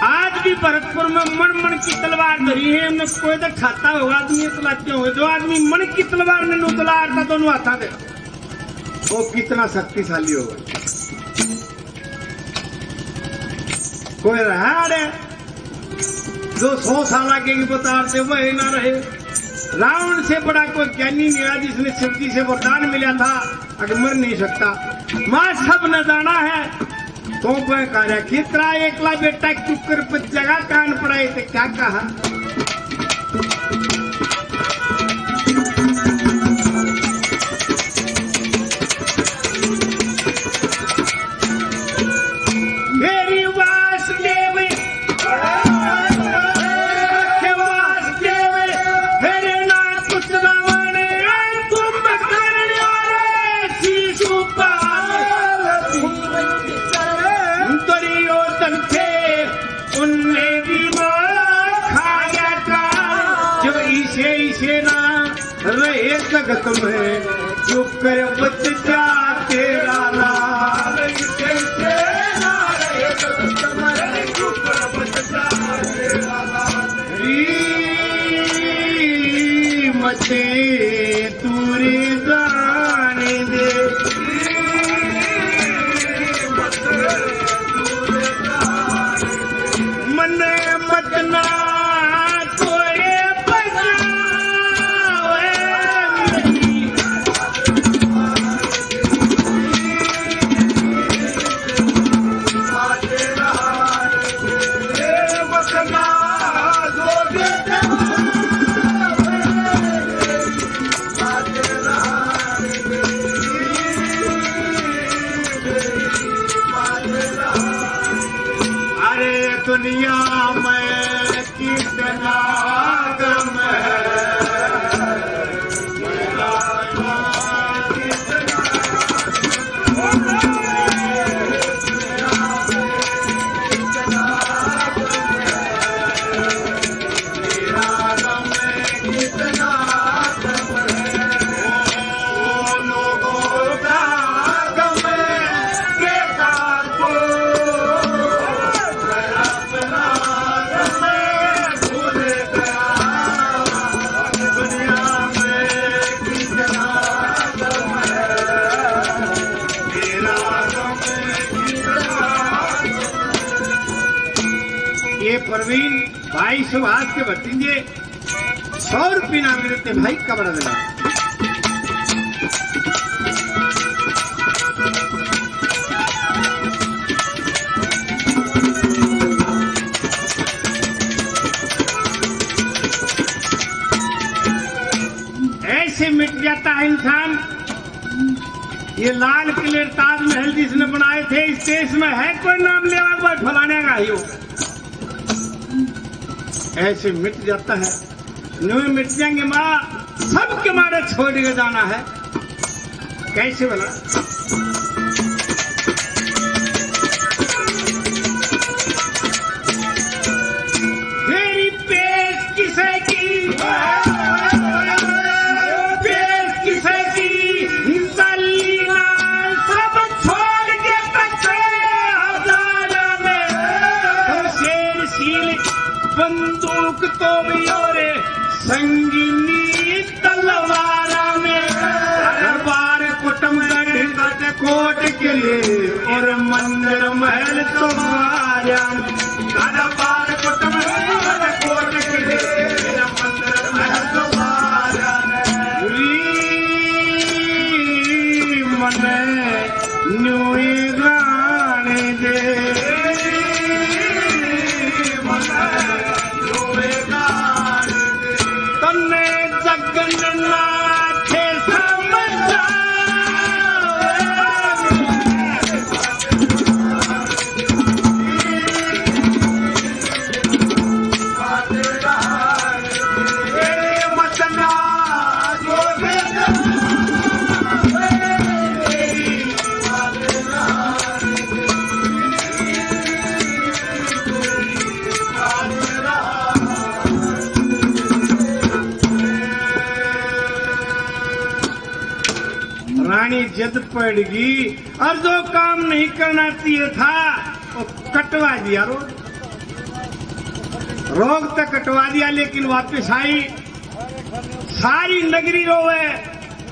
आज भी भरतपुर में मण मण की तलवार धरी है, उन्हें कोई तो खाता होगा आदमी, इतना क्यों है? जो आदमी मण की तलवार ने नु तलवार था दोनों हाथा दे, वो कितना शक्तिशाली होगा। कोई रहा रे जो सौ साल आगे की बता दे, वह ना रहे। रावण से बड़ा कोई ज्ञानी नहीं रहा जिसने शिव जी से वरदान मिला था, अगर मर नहीं सकता। माँ सब न जाना है, तो मैं कार्य कितना एकला बेटा चुकर पर जगह कान पड़ाए तो क्या कहा? मेरी वासुदेव, वासुदेव, मेरे नाम कुछ रावण, तुम करने वाले शिशुपाल। दुर्योधन थे, उनने भी मार खाया था, जो इसे, इसे ना रहे जगत में, जो कर बच जा तेरा लाल। इसे ना रहे जगत में, जो कर बच जा तेरा लाल। री मचे तू रे जाने दे। मन मत ना कोए बजावे। अरे दुनिया में कितना गम है। ये प्रवीण भाई सुभाष के भतीजे सौ रुपये ना मिलते भाई, कमरा दिला। ऐसे मिट जाता है इंसान। ये लाल किले ताजमहल जिसने बनाए थे, इस देश में है कोई नाम लेवा, कोई फलाने का ही हो, ऐसे मिट जाता है। न्यू मिट जाएंगे माँ, सबके मारे छोड़ के जाना है। कैसे भला? तेरी पेश किसे की, पेश किसे की, सलीना सब छोड़ के पत्थर हजारा में, शेर शील बंदूक तो भी और संगीनी तलवारा में, हर बार कुटुमगढ़ कोट किले और मंदिर महल तुम्हारा, हर बार कुटुमगढ़ कोट किले और मंदिर महल तुम्हारा। री मन न्यू ही गाने दे, तन्ने जगन्नाथ समझा। रानी जद पड़गी और जो काम नहीं करना चाहिए था, वो कटवा दिया रोग। रोग तो कटवा दिया, लेकिन वापस आई। सारी नगरी रोवे,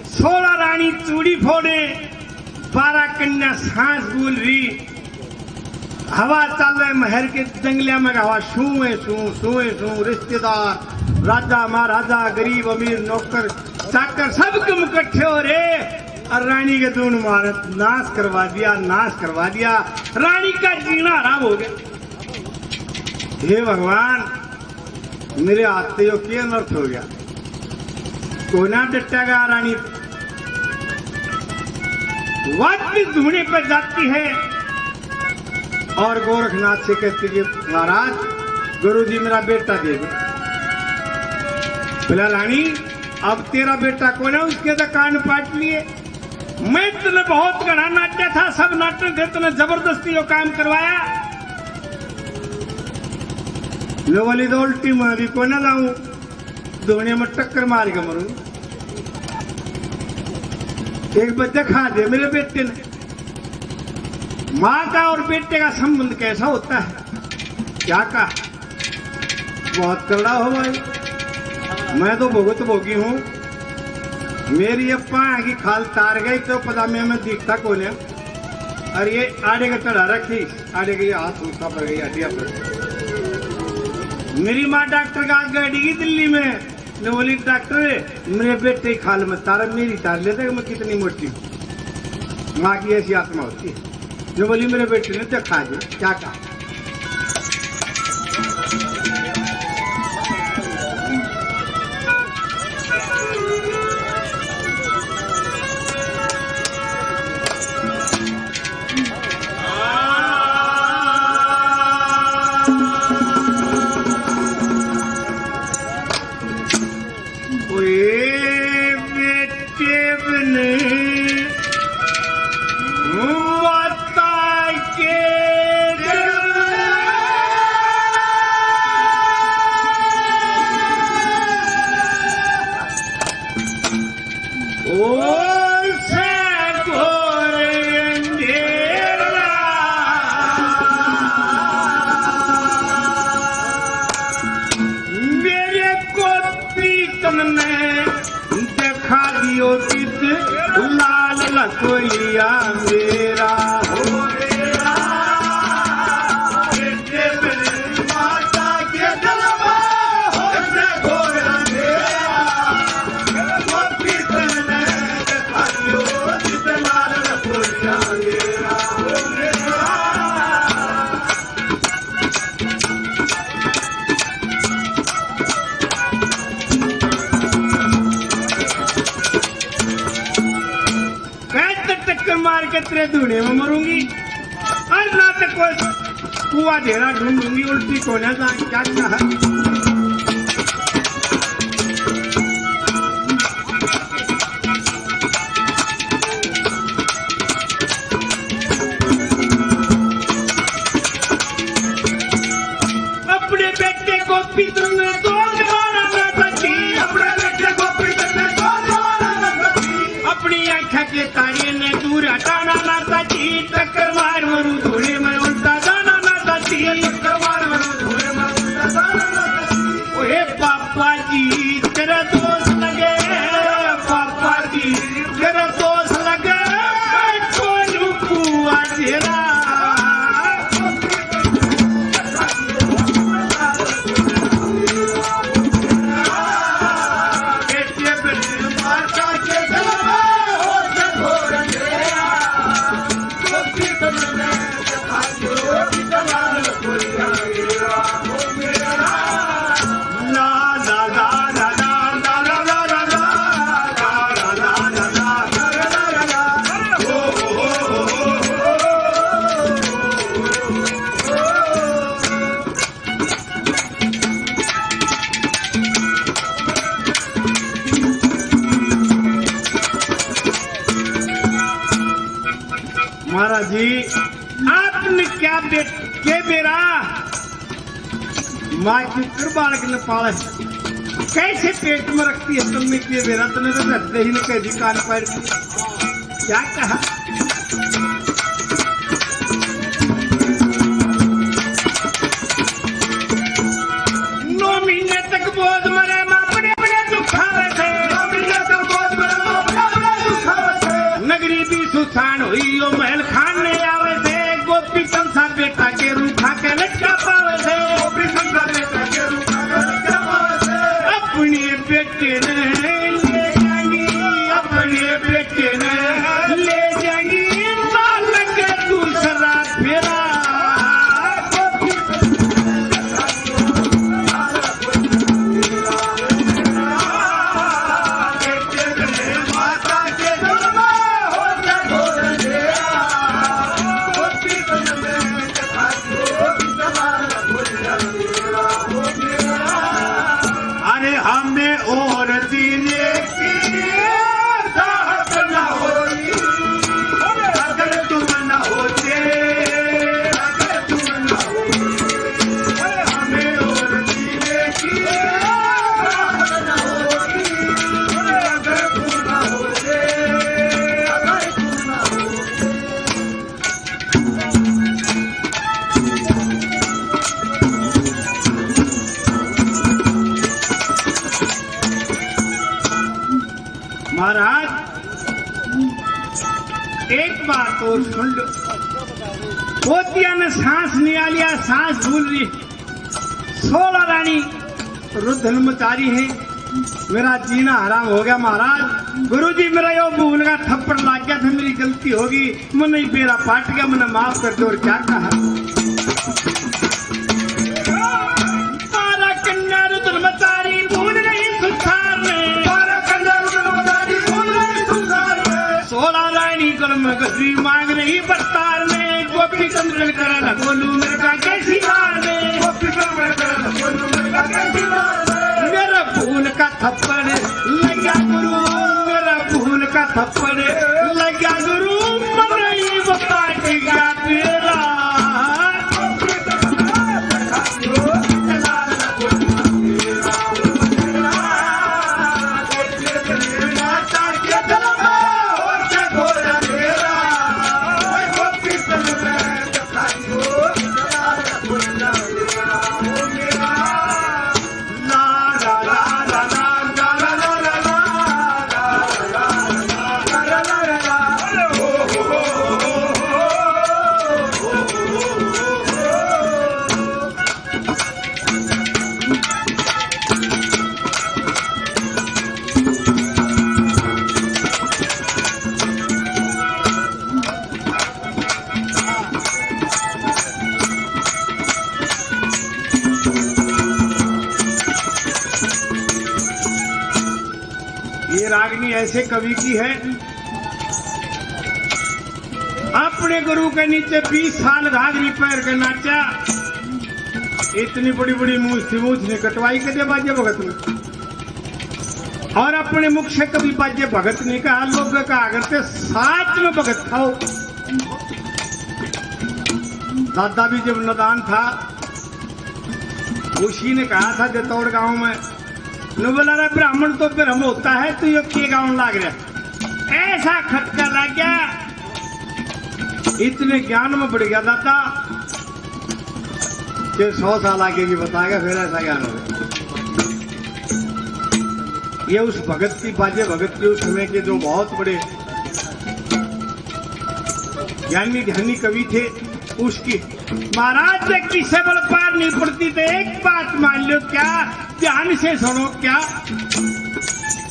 सोलह रानी चूड़ी फोड़े, बारह कन्या सांस बोल रही। हवा चाले महर के जंगलिया में, हवा सूए सूं, सूए सूं। रिश्तेदार, राजा महाराजा, गरीब अमीर, नौकर चाकर, सब तुम इकट्ठे हो रे और रानी के दून मार नाश करवा दिया, नाश करवा दिया। रानी का जीना हराम हो गया। हे भगवान, मेरे हाथ से यो के अनर्थ हो गया? कोना डटेगा रानी। वापस धूने पर जाती है और गोरखनाथ से कहती कि महाराज, गुरु जी मेरा बेटा दे दो। बोला, रानी, अब तेरा बेटा कोना, उसके तो कान पाट लिए। मैं तने बहुत घना नाट्या था, सब नाटक थे, तने जबरदस्ती यो काम करवाया। लो वाली तो उल्टी मैं भी कोना लाऊं, धूने में टक्कर मार के मरूं। एक बार दिखा दे मेरे बेटे ने, माँ का और बेटे का संबंध कैसा होता है, क्या का? बहुत करड़ा हो भाई, मैं तो भुगत भोगी हूँ। मेरी ये पाँ की खाल तार गई तो पजामे में दिखता कोने। और ये आड़े का चढ़ा रखी, आड़े के ये हाथ उठा पड़ गई, हड्डियाँ पड़ गई। मेरी माँ डॉक्टर का आगे अड़गी दिल्ली में, ने बोली, डॉक्टर, मेरे बेटे की खाल में तार, मेरी तार ले देख, मैं कितनी मोटी हूँ। माँ की ऐसी आत्मा होती है। जो बोली, मेरे बेटे ने देखा दे, क्या कहा? ओए बेटे बने माता के जन्म। ओ से घोर अंधेरा, मेरे को पीतन ने दिखा दियो चित लाल लसोइया मेरा। तेरे धूने में मरूंगी, और ना तो कोई कुआ ढेरा ढूंढूंगी, उल्टी कोने जा क्या कहा। अपने बेटे को पितर ने दो जमाना ना सकी, अपने बेटे को पितर ने दो जमाना ना सकी, अपनी आंखा के तारे ने दूर हटाना ना सकी, टक्कर मार मरू धूने में उल्टा जाना ना सकी, टक्कर मार मरू धूने में उल्टा जाना ना सकी। ओए पापा जी, तेरा दोस्त लगे, पापा जी, तेरा दोस्त लगे, छोरू कुआ तेरा। महाराज जी, आपने क्या बे-, के बेरा माँ की कर बालक ने पाले, कैसे पेट में रखती है तुमने के बेरा, तने तो धरते ही ने कह दी कान पकड़ के। क्या कहा? नौ महीने तक बोझ मरे माँ बड़े बड़े दुखावे थे। नौ महीने तक बोझ मरे माँ बड़े बड़े दुखावे थे। नगरी भी सुसान हुई, यो महल खान ने आवे थे। गोपी चंद सा बेटा के रूखा के लटका पावे थे। गोपी चंद सा बेटा के रूखा के लटका पावे थे। अपने बेटे ने ले जाएंगी, अपने बेटे ने ले जाएंगी, मालक दूसरा फेरा। अरे हमें और जीने की चाहत न होती, अगर तुम न होते, अगर तुम न होते, हमें और जीने की चाहत न होती, अगर तुम न होते, अगर तुम न होते। महाराज, एक बात और सुन लो। पोतिया ने सांस नहीं आ लिया, सांस भूल रही। सोलह रानी रुदन मचारी है। मेरा जीना हराम हो गया महाराज। गुरुजी, मेरा यो भूल का थप्पड़ लग गया था, मेरी गलती होगी, मन्ने ही बेरा पाट गया, मन्ने माफ कर दो। और क्या कहा? बारह कन्या रुदन मचारी भूल नहीं सुथार में। बारह कन्या रुदन मचारी भूल नहीं सुथार में। सोलह रानी कलम गजरी मांग नहीं बस्तार में। गोपी चंद्र करण गोलू मेरे का कैसी हार में। गोपी चंद्र करण गोलू मेरे का कैसी हार में। मेरा भूल का थप्पड़ लग्या गुरु, मेरा भूल का थप्पड़ लग्या गुरु, मन्ने ही वो पाट गया तेरा। ये रागनी ऐसे कवि की है, अपने गुरु के नीचे बीस साल घाघरी पैर के नाचा। इतनी बड़ी बड़ी मूछ थी, मूछ नहीं कटवाई कदे बाजे भगत ने। और अपने मुख से कभी बाजे भगत नहीं कहा। लोग कहा करते, साच में भगत था वो। दादा भी जब नादान था, उसी ने कहा था जतौड़ गांव में, नु बोला, "रे ब्राह्मण तो ब्रह्म होता है, तू यो के गावन लाग रहा है?" ऐसा खटका लग गया, इतने ज्ञान में बढ़ गया दादा कि सौ साल आगे भी बताएगा, फिर ऐसा ज्ञान हो गया। ये उस भगत की, बाजे भगत के उस समय के जो बहुत बड़े ज्ञानी ध्यानी कवि थे, उसकी महाराज, जब किसे बल पार नहीं पड़ती तो एक बात मान लो, क्या ध्यान से सुनो, क्या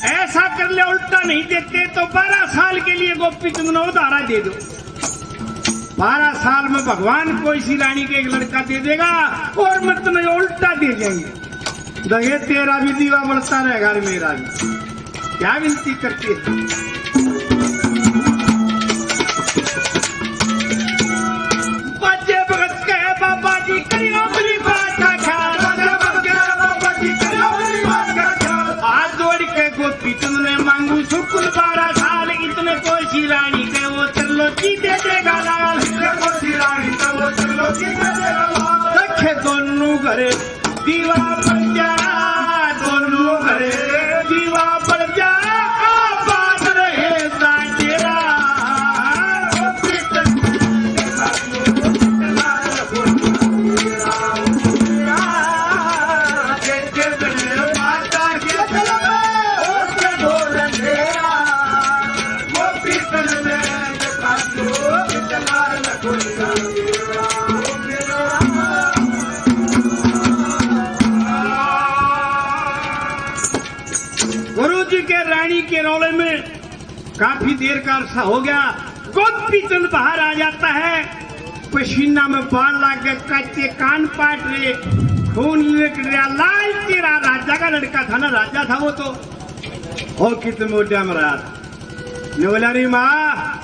ऐसा कर ले, उल्टा नहीं देते तो बारह साल के लिए गोपी चंद ने उधारा दे दो। बारह साल में भगवान कोई सी रानी के एक लड़का दे देगा और मैं तुम्हें उल्टा दे देंगे। दहे तेरा भी दीवा बलता रहेगा और मेरा भी। क्या विनती करती है? बाजे भगत कहे, "बाबा जी, करियो मेरी बात का ख्याल।" बाजे भगत कहे, "बाबा जी, करियो मेरी बात का ख्याल।" हाथ जोड़ के गोपी चंद ने मांगू सुकुल बारह साल, इतने कोई सी रानी के वो त्रिलोकी दे देगा लाल। इतने कोई सी रानी के वो त्रिलोकी दे देगा लाल। रखे दोनों घरे दीवा बल जा, दोनों घरे दीवा बल जा, आबाद रहे साकेरा। गुरु जी के रानी के रौले में काफी देर का अरसा हो गया। गोपी चंद बाहर आ जाता है, पसीना में बाल लाग गए, कच्चे कान पाट रहे, खून निकल रहा, लाल चेहरा। राजा का लड़का था ना, राजा था वो तो। और कितने मोटा मरा था। ने बोला, "री माँ,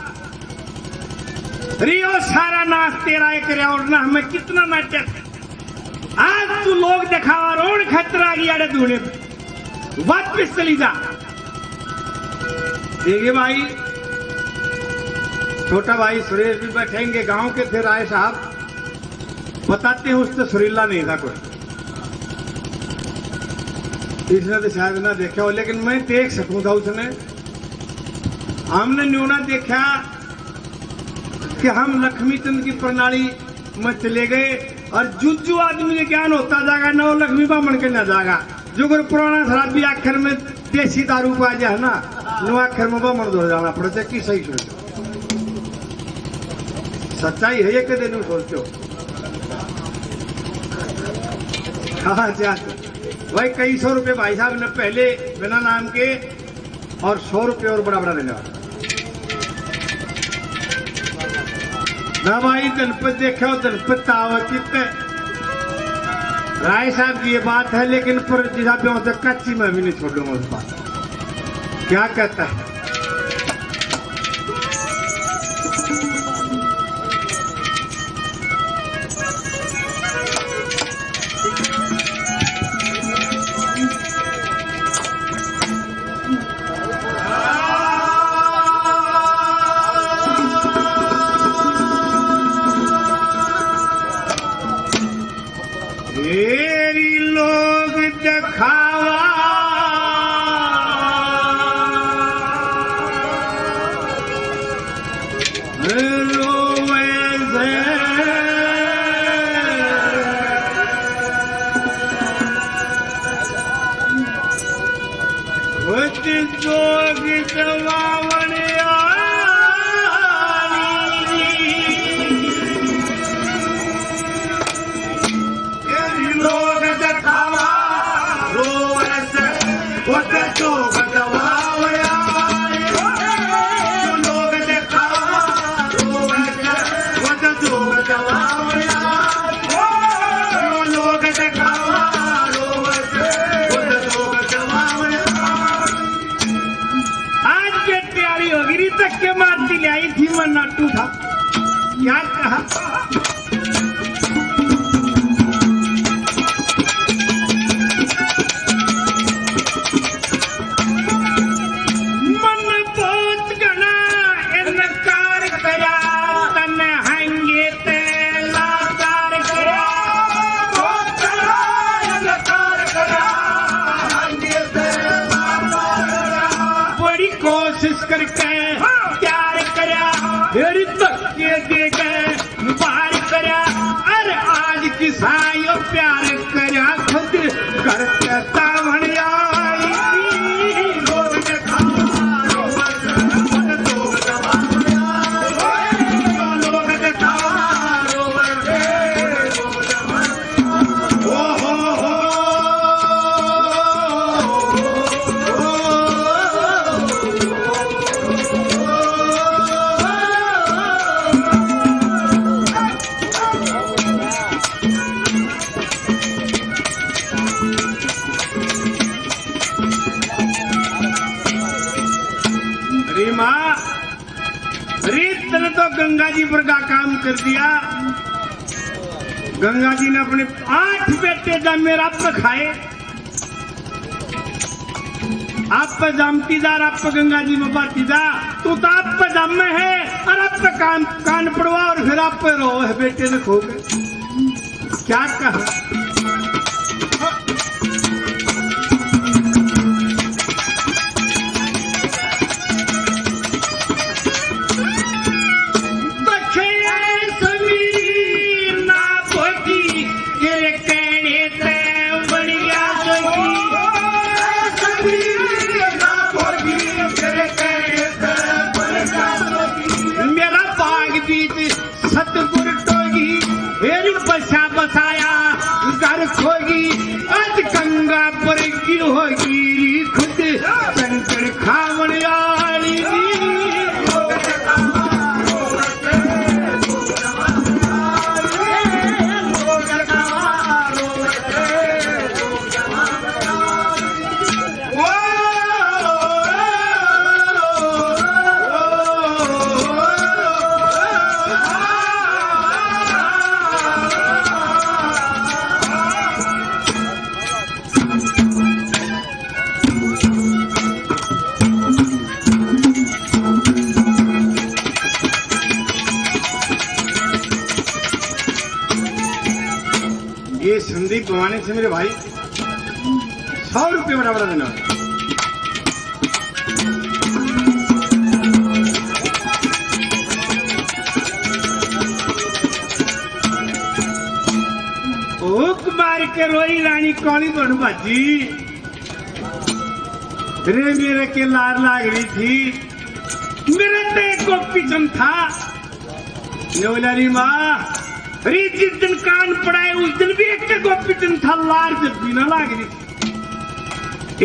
रियो सारा नाश तेरा एक रे, और ना हमें कितना नाटक। आज तू लोग दिखावा रोण खतरा गया रे धूने, वापस चली जा।" देखिए भाई, छोटा भाई सुरेश भी बैठेंगे, गांव के थे राय साहब, बताते हैं, उससे सुरीला नहीं था कोई। इसने तो शायद ना देखा हो, लेकिन मैं देख सकूं था उसने। हमने न्यू ना देखा कि हम लक्ष्मी चंद की प्रणाली में चले गए और जुज्जू आदमी के ज्ञान होता जाएगा, नौ लक्ष्मी बामण के ना जाएगा। जो कोई पुराना शराबी आखिर में देसी दारू पा जाए ना, नो आखिर में बामण धोर जाना पड़े, चाहे किसा ही सोचो। सच्चाई है ये, कदे न्यू सोचो। हाँ, जा। भाई, कई सौ रुपए भाई साहब ने पहले बिना नाम के और सौ रुपये और बड़ा बड़ा देने वाला। ना भाई, धन पे देखो, धन पे ताव कितने। राय साहब की ये बात है, लेकिन पर जिसा पे होते कच्ची मैं भी नहीं छोड़ूंगा उस बात। क्या कहता है? तेरी लोग दिखावा रोवे से। खुद जोग जमावण आली। तेरी लोग दिखावा रोवे से, खुद जोग जमावण आली। लोग दिखावा रोवे से, खुद जोग जमावण आली। लोग दिखावा रोवे से, खुद जोग जमावण आली। आज के जी वर्गा काम कर दिया। गंगा जी ने अपने आठ बेटे जामे आप पे खाए, आप पे जामतीदार, आप पे गंगा जी में बातीदार। तू तो आप पे जामे है और आप पे कान, कान पड़वा और फिर आप पे रो है बेटे ने खो गए। क्या कहा? बखे समीर ना भोगी, तेरे कहने ते बन गया जोगी। समीर ना भोगी, तेरे कहने ते बन गया जोगी। मेरा बाग बीत सतगुर टोगी, हेर बसा बसाया घर खोगी। आज गंगा पर की होगी री खुद, शंकर खावण आली री। ये संदीप भवानी से मेरे भाई सौ रुपये बराबर देना। ओ कुमार के रोई रानी कौनी बनू भाजी। रे मेरे के लार लाग रही थी, मेरे ते गोपी चंद था। नवलारी माँ, अरे जिस दिन कान पड़ाए उस दिन भी एक के गोपी चंद था, लार जब भी ना लाग रही।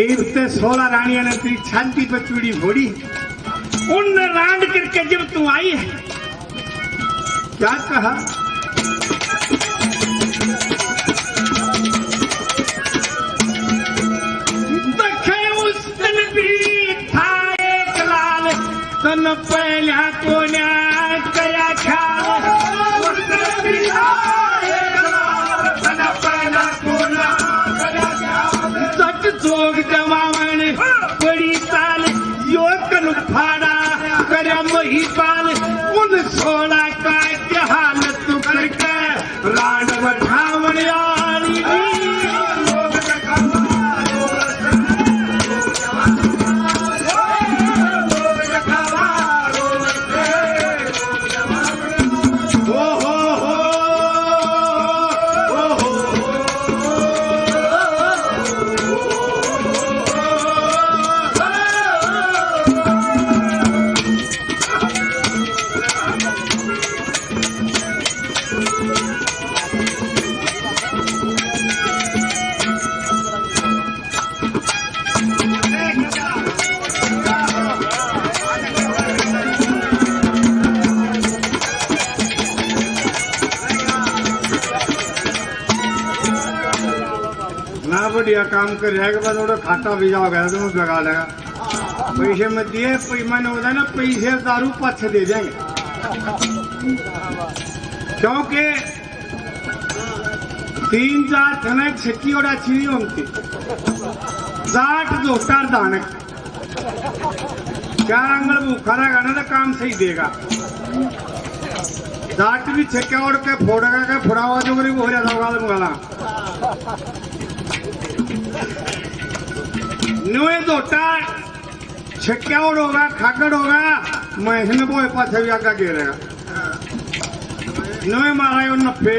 एक ते सोलह रानियां ने तेरी छाती पर चूड़ी फोड़ी, उनने रांड करके जब तू आई है, क्या कहा? देखे उस दिन भी था एक लाल, तन पहला कोन्या करया ख्याल। उस दिन भी था एक लाल, तन पहला कोन्या करया ख्याल। सच जोग जमावण बड़ी ताल, यो कन फाड़ा करया महीपाल। उन सोलह का के हालत तू करके रांड बठावण आली। ना बढ़िया काम कर रहा है, बस थोड़ा खाटा भी जाओगा तो मैं लगा लेगा। पैसे मत दिए, पै-, मैंने होता ना, पैसे दारू पाछे दे देंगे, क्योंकि तीन चार थने छिक्की और अच्छी नहीं होती। जाट धोतर धानक। चार आंगल भूखा रहेगा ना तो काम सही देगा। जाट भी छिक्का ओढ़ के फोड़ेगा के फोड़ावा जो गरीब हो जाता होगा तो मंगाला। न्यूए धोता छिक्का ओढ़ होगा, खागड़ होगा, मैं हिन बोए पाछे भी आगा घेरेगा। नवे मारा यो नफे।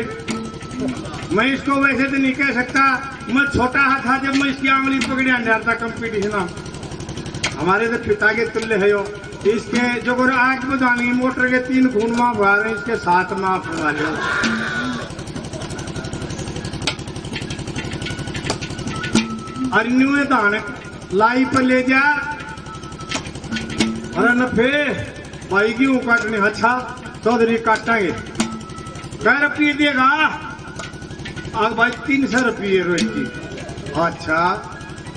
मैं इसको वैसे तो नहीं कह सकता, मैं छोटा हा था जब मैं इसकी आंगली पकड़े अंधार था कंपटीशन। हमारे तो पिता के तुल्य है यो। इसके जो गोर आग बुझानी मोटर के तीन खून माफ हुआ रहे, इसके सात माफ हुआ रहे। और न्यूए धान लाई पर ले जा। अरे नफे, भाई गेहूं काटने। अच्छा चौधरी, काटांगे। कै रुपये देगा? अब भाई तीन सौ रुपये रोज की। अच्छा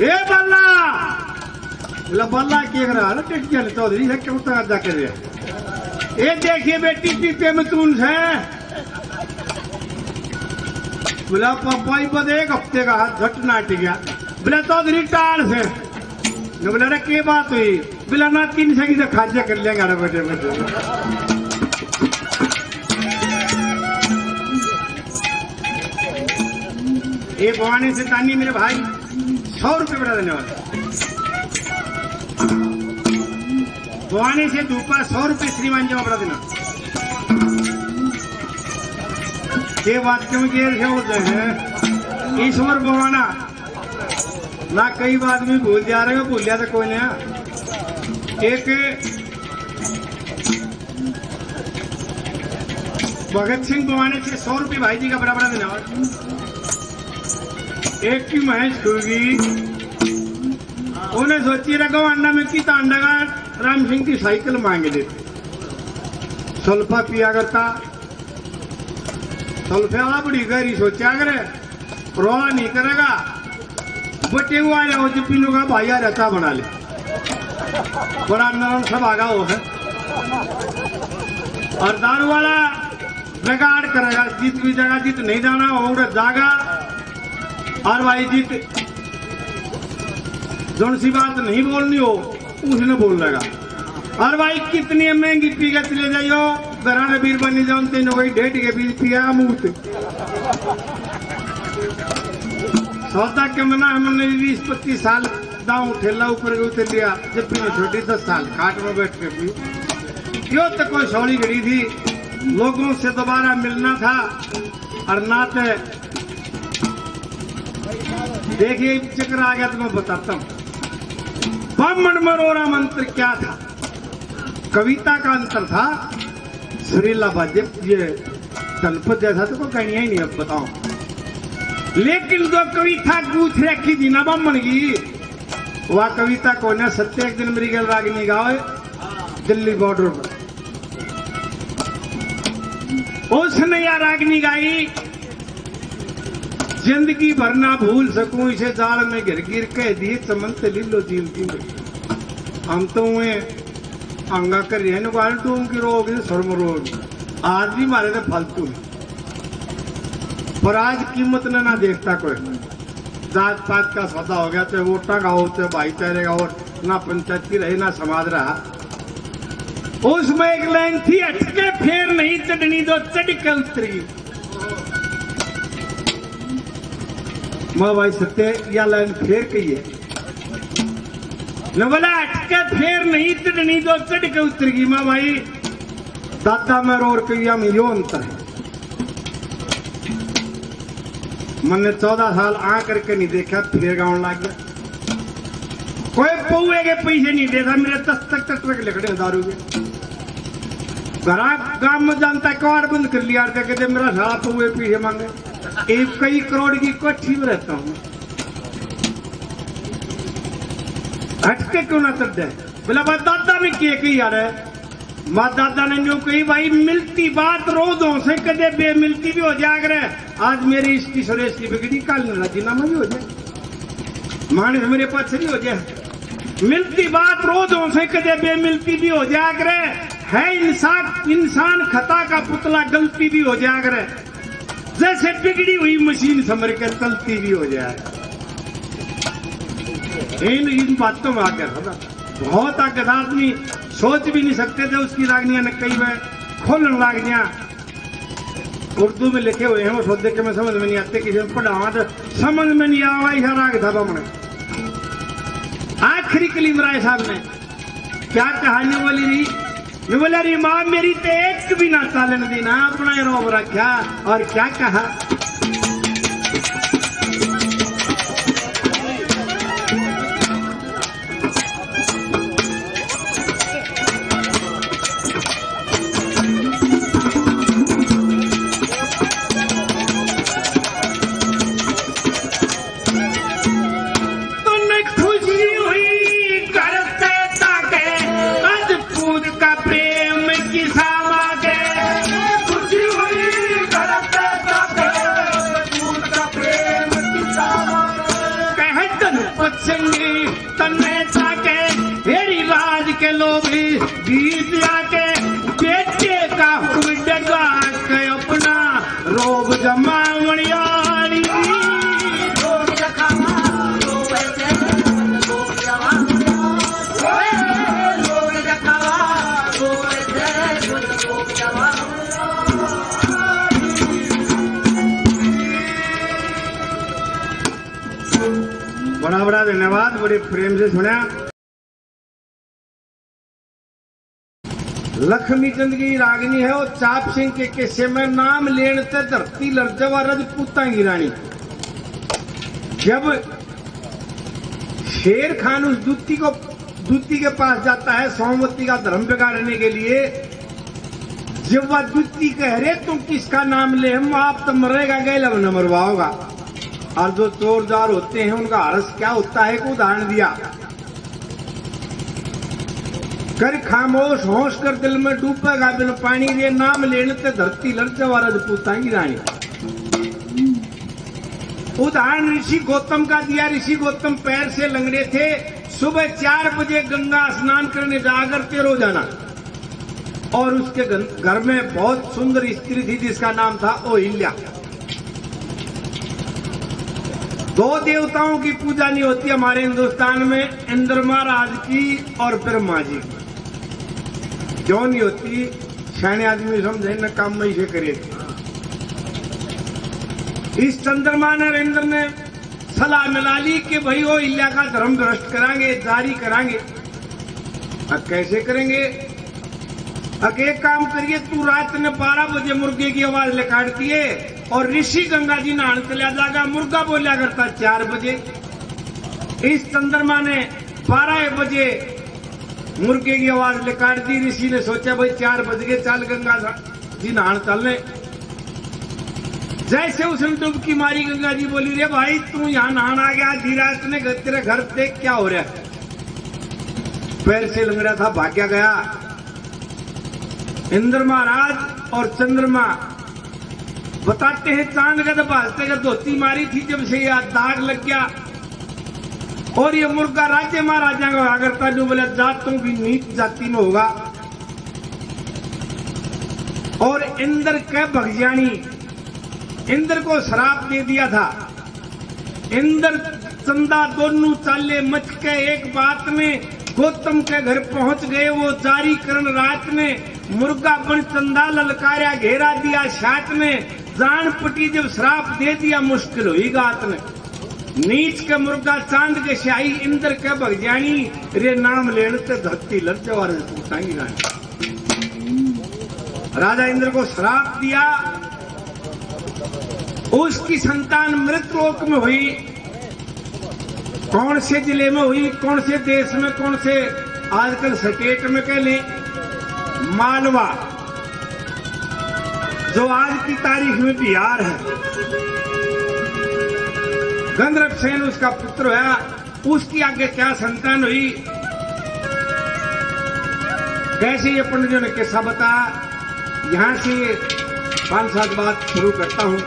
ए बल्ला, बोला बल्ला के करा रे टिटिया ने चौधरी है क्यों तक जाके रे। ये देखिए बेटी, पीपे में तून से। बोला, "पापा, ही पता एक हफ्ते का हाथ झट नाट गया।" बोला, "तो अधरी टाल से।" न बोला, "अरे, के बात हुई?" बोला, "ना, तीन सौ की तो खाजा कर लेंगे, अरे, बैठे, बैठे।" ये बवाने से तानी मेरे भाई, सौ रुपये बड़ा देने वाले। बवाने से धूपा सौ रुपये श्रीमान जी बड़ा देना। ये बात क्यों गेर से होते हैं? ईश्वर बवाना ना, कई बात भी भूल जा रहे हो, भूलिया तो कोई नहीं। एक भगत सिंह बवाने से सौ रुपये भाई जी का बड़ा बड़ा धन्यवाद। एक की महेश होगी, उन्हें सोची रखो, अन्ना में की तांडा का राम सिंह की साइकिल मांग ले। सल्फा पिया करता, सल्फे वाला बड़ी गहरी सोचा करे, रोला नहीं करेगा। बटे हुआ या हो जो पीनू का भाई यार रहता बना ले, बड़ा नरम सभागा हो है। और दारू वाला बिगाड़ करेगा, जित भी जगह जित नहीं जाना हो उधर जागा। और भाई जित जौन सी बात नहीं बोलनी हो, उसने बोल लेगा। और भाई कितनी महंगी पी के चले जाइयो, घरा ने बीरबानी जान तीनों कोई डेढ़ के बीज पिया मूत। सौदा के मना हमने बीस पच्चीस साल दाऊ ठेला ऊपर के उतर लिया, जब भी मैं छोटी दस साल खाट में बैठ के पी। यो तो कोई सौली घड़ी थी, लोगों से दोबारा मिलना था और ना तो देखिए, चक्कर आ गया तो मैं बताता हूँ। बामण मरोरा मंत्र क्या था? कविता का अंतर था। सुरीला बाजे ये तलपत जैसा तो कोई कहनिया ही नहीं, अब बताओ। लेकिन जो कविता गूंथ रखी थी ना बामण की, वह कविता को ना सत्य एक दिन मेरी गल रागनी गाओ दिल्ली बॉर्डर पर। उसने या रागनी गाई, जिंदगी भर ना भूल सकूं इसे जाल में घिर गिर कह दिए चमन ते लीलो जील की। हम तो हुए अंगा कर रहे हैं, बाल डूम की रोग, शर्म रोग। आज भी मारे तो फालतू है, पर आज कीमत ने ना देखता कोई। जात पात का सौदा हो गया, चाहे वोटा का हो, चाहे भाईचारे का हो, ना पंचायती रहे, ना समाज रहा। उसमें एक लाइन थी, "हटके फेर नहीं चढ़नी, जो चढ़ के उतरी।" माँ भाई सत्य, या लाइन फेर कही है। न बोला, "हटके फेर नहीं चढ़नी, जो चढ़ के उतरी।" माँ भाई, दादा मैं रोर कही, हम यो अंतर है। मन्ने चौदह साल आ करके नहीं देखा, फिर गाउन लग गया। कोई पौए के पैसे नहीं देता, मेरे दस तक तक लिखड़े दारू के। घरा गांव में जानता, कवाड़ बंद कर लिया, कहते मेरा साला पौए पैसे मांगे। एक कई करोड़ की कोठी में रहता हूँ, हटके क्यों ना चढ़ जाए। बोला, "बस दादा ने के कही यार है?" माँ दादा ने न्यू कही, "भाई, मिलती बात रोज हो से, कदे बेमिलती भी हो जाया करे। आज मेरी इसकी सुरेश की बिगड़ी, कल राजीनामा भी हो जाए, मानस मेरे पास नहीं हो जाए। मिलती बात रोज हो से, कदे बेमिलती भी हो जाया करे। है इंसान, इंसान खता का पुतला, गलती भी हो जाया करे। जैसे बिगड़ी हुई मशीन संभर के चलती भी हो जाए।" इन, इन बातों में आगे था, बहुत आगे था। आदमी सोच भी नहीं सकते थे, उसकी रागनियां ने कई बार खोलन लाग गया। उर्दू में लिखे हुए हैं, वो सोच के मैं समझ में नहीं आते, किसी में पढ़ावा तो समझ में नहीं आवा, ऐसा राग था बामण। आखिरी कलीम राय साहब ने क्या कहा, न्यू बोली रही, न्यू बोला रही, "माँ मेरी ते एक भी ना चालन दी ना, अपना ही रोब रखा।" और क्या कहा? तन्ने खुशी हुई करते ताके, अज पूत का प्रेम किसा मांगे। खुशी हुई करते ताके, पूत का प्रेम किसा मांगे। कह तन पसंदी तन्ने ताके, हेरी राज के लोग भी बीत आके, बेटी बड़ा बड़ा धन्यवाद, बड़े प्रेम से सुना। लक्ष्मी चंद की रागनी है, वो चाप सिंह के किस्से में नाम लेने ते धरती लरजवा रजपूतां की रानी। जब शेर खान उस दूती को, दूती के पास जाता है सोमवती का धर्म बिगाड़ने के लिए, जब वह दूती कह रहे, "तुम किसका नाम ले, हम आप तो मरेगा, गैल हमने मरवाओगा।" और जो चोरदार होते हैं, उनका हरस क्या होता है, एक उदाहरण दिया। कर खामोश, होश कर दिल में डूबेगा बिन पानी रे, नाम लेने ते धरती लरजवा रजपूतां की रानी। उदाहरण ऋषि गौतम का दिया। ऋषि गौतम पैर से लंगड़े थे, सुबह चार बजे गंगा स्नान करने जाया करते रोजाना। और उसके घन-, घर में बहुत सुंदर स्त्री थी जिसका नाम था ओहिल्या। दो देवताओं की पूजा नहीं होती हमारे हिंदुस्तान में, इंद्र महाराज की और ब्रह्मा जी की। क्यों नहीं होती? सियाणे आदमी समझे न, काम में इसे करे। इस चंद्रमा ने और इंद्र ने सलाह मिला ली कि भाई, ओहिल्या का धर्म भ्रष्ट करांगे, जारी करांगे। अब कैसे करेंगे? अब एक काम करिए, तू रात ने बारह बजे मुर्गे की आवाज निकाल दिए और ऋषि गंगा जी नहान चला जागा। मुर्गा बोला करता चार बजे। इस चंद्रमा ने बारह बजे मुर्गे की आवाज निकाल दी। ऋषि ने सोचा, भाई, चार बज गए, चल गंगा जी नहान चलने। जैसे उसने डुबकी मारी, गंगा जी बोली, "रे भाई, तू यहाँ नहान आ गया आधी रात में, घर, तेरे घर देख क्या हो रहा है।" पैर से लंगड़ा था, भाग्या गया। इंद्र महाराज और चंद्रमा बताते हैं, चांद का तो भाजते का धोती मारी थी, जब से यह दाग लग गया। और ये मुर्गा राज्य महाराजा का होया करता, जो बोला, "जा, तू भी नीच जाति में होगा।" और इंद्र के भगजानी, इंद्र को श्राप दे दिया था। इंद्र चंदा दोनों चाले मच के एक बात में गौतम के घर पहुंच गए। वो जारी करन रात ने मुर्गा बन चंदा ललकारा, घेरा दिया साथ ने। जान पटी जब श्राप दे दिया, मुश्किल हुई गात ने। नीच के मुर्गा चांद के स्याही, इंद्र के भगजानी रे, नाम लेने ते धरती लरजवा रजपूतां की रानी। राजा इंद्र को श्राप दिया, उसकी संतान मृत लोक में हुई। कौन से जिले में हुई, कौन से देश में, कौन से आजकल स्टेट में कह लें, मालवा, जो आज की तारीख में बिहार है। गंधर्व सेन उसका पुत्र होया। उसकी आगे क्या संतान हुई, कैसे ये पंडितों ने किस्सा बताया। यहाँ से पाँच सात बात शुरू करता हूँ।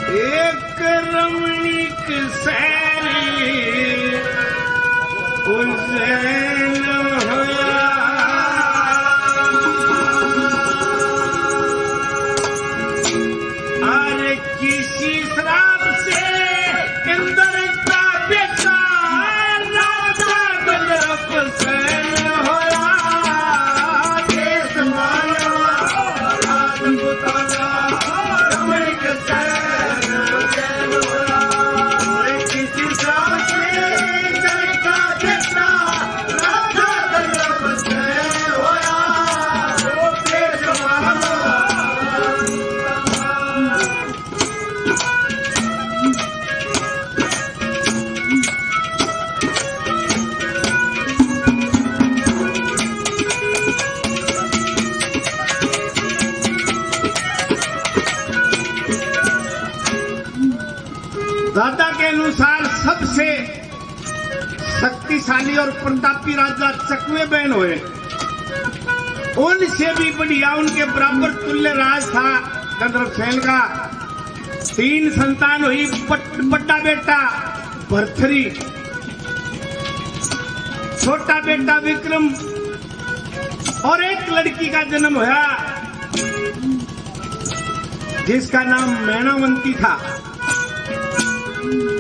एक रमणीक शहर उज्जैन होया। अरे किसी श्राप से इंद्र का बेटा राजा गजब दादा के अनुसार सबसे शक्तिशाली और प्रतापी राजा चकवे बहन हुए, उनसे भी बढ़िया, उनके बराबर तुल्य राज था गंधर्व सेन का। तीन संतान हुई, बट-, बड़ा बेटा भरथरी, छोटा बेटा विक्रम और एक लड़की का जन्म होया जिसका नाम मैणावंती था।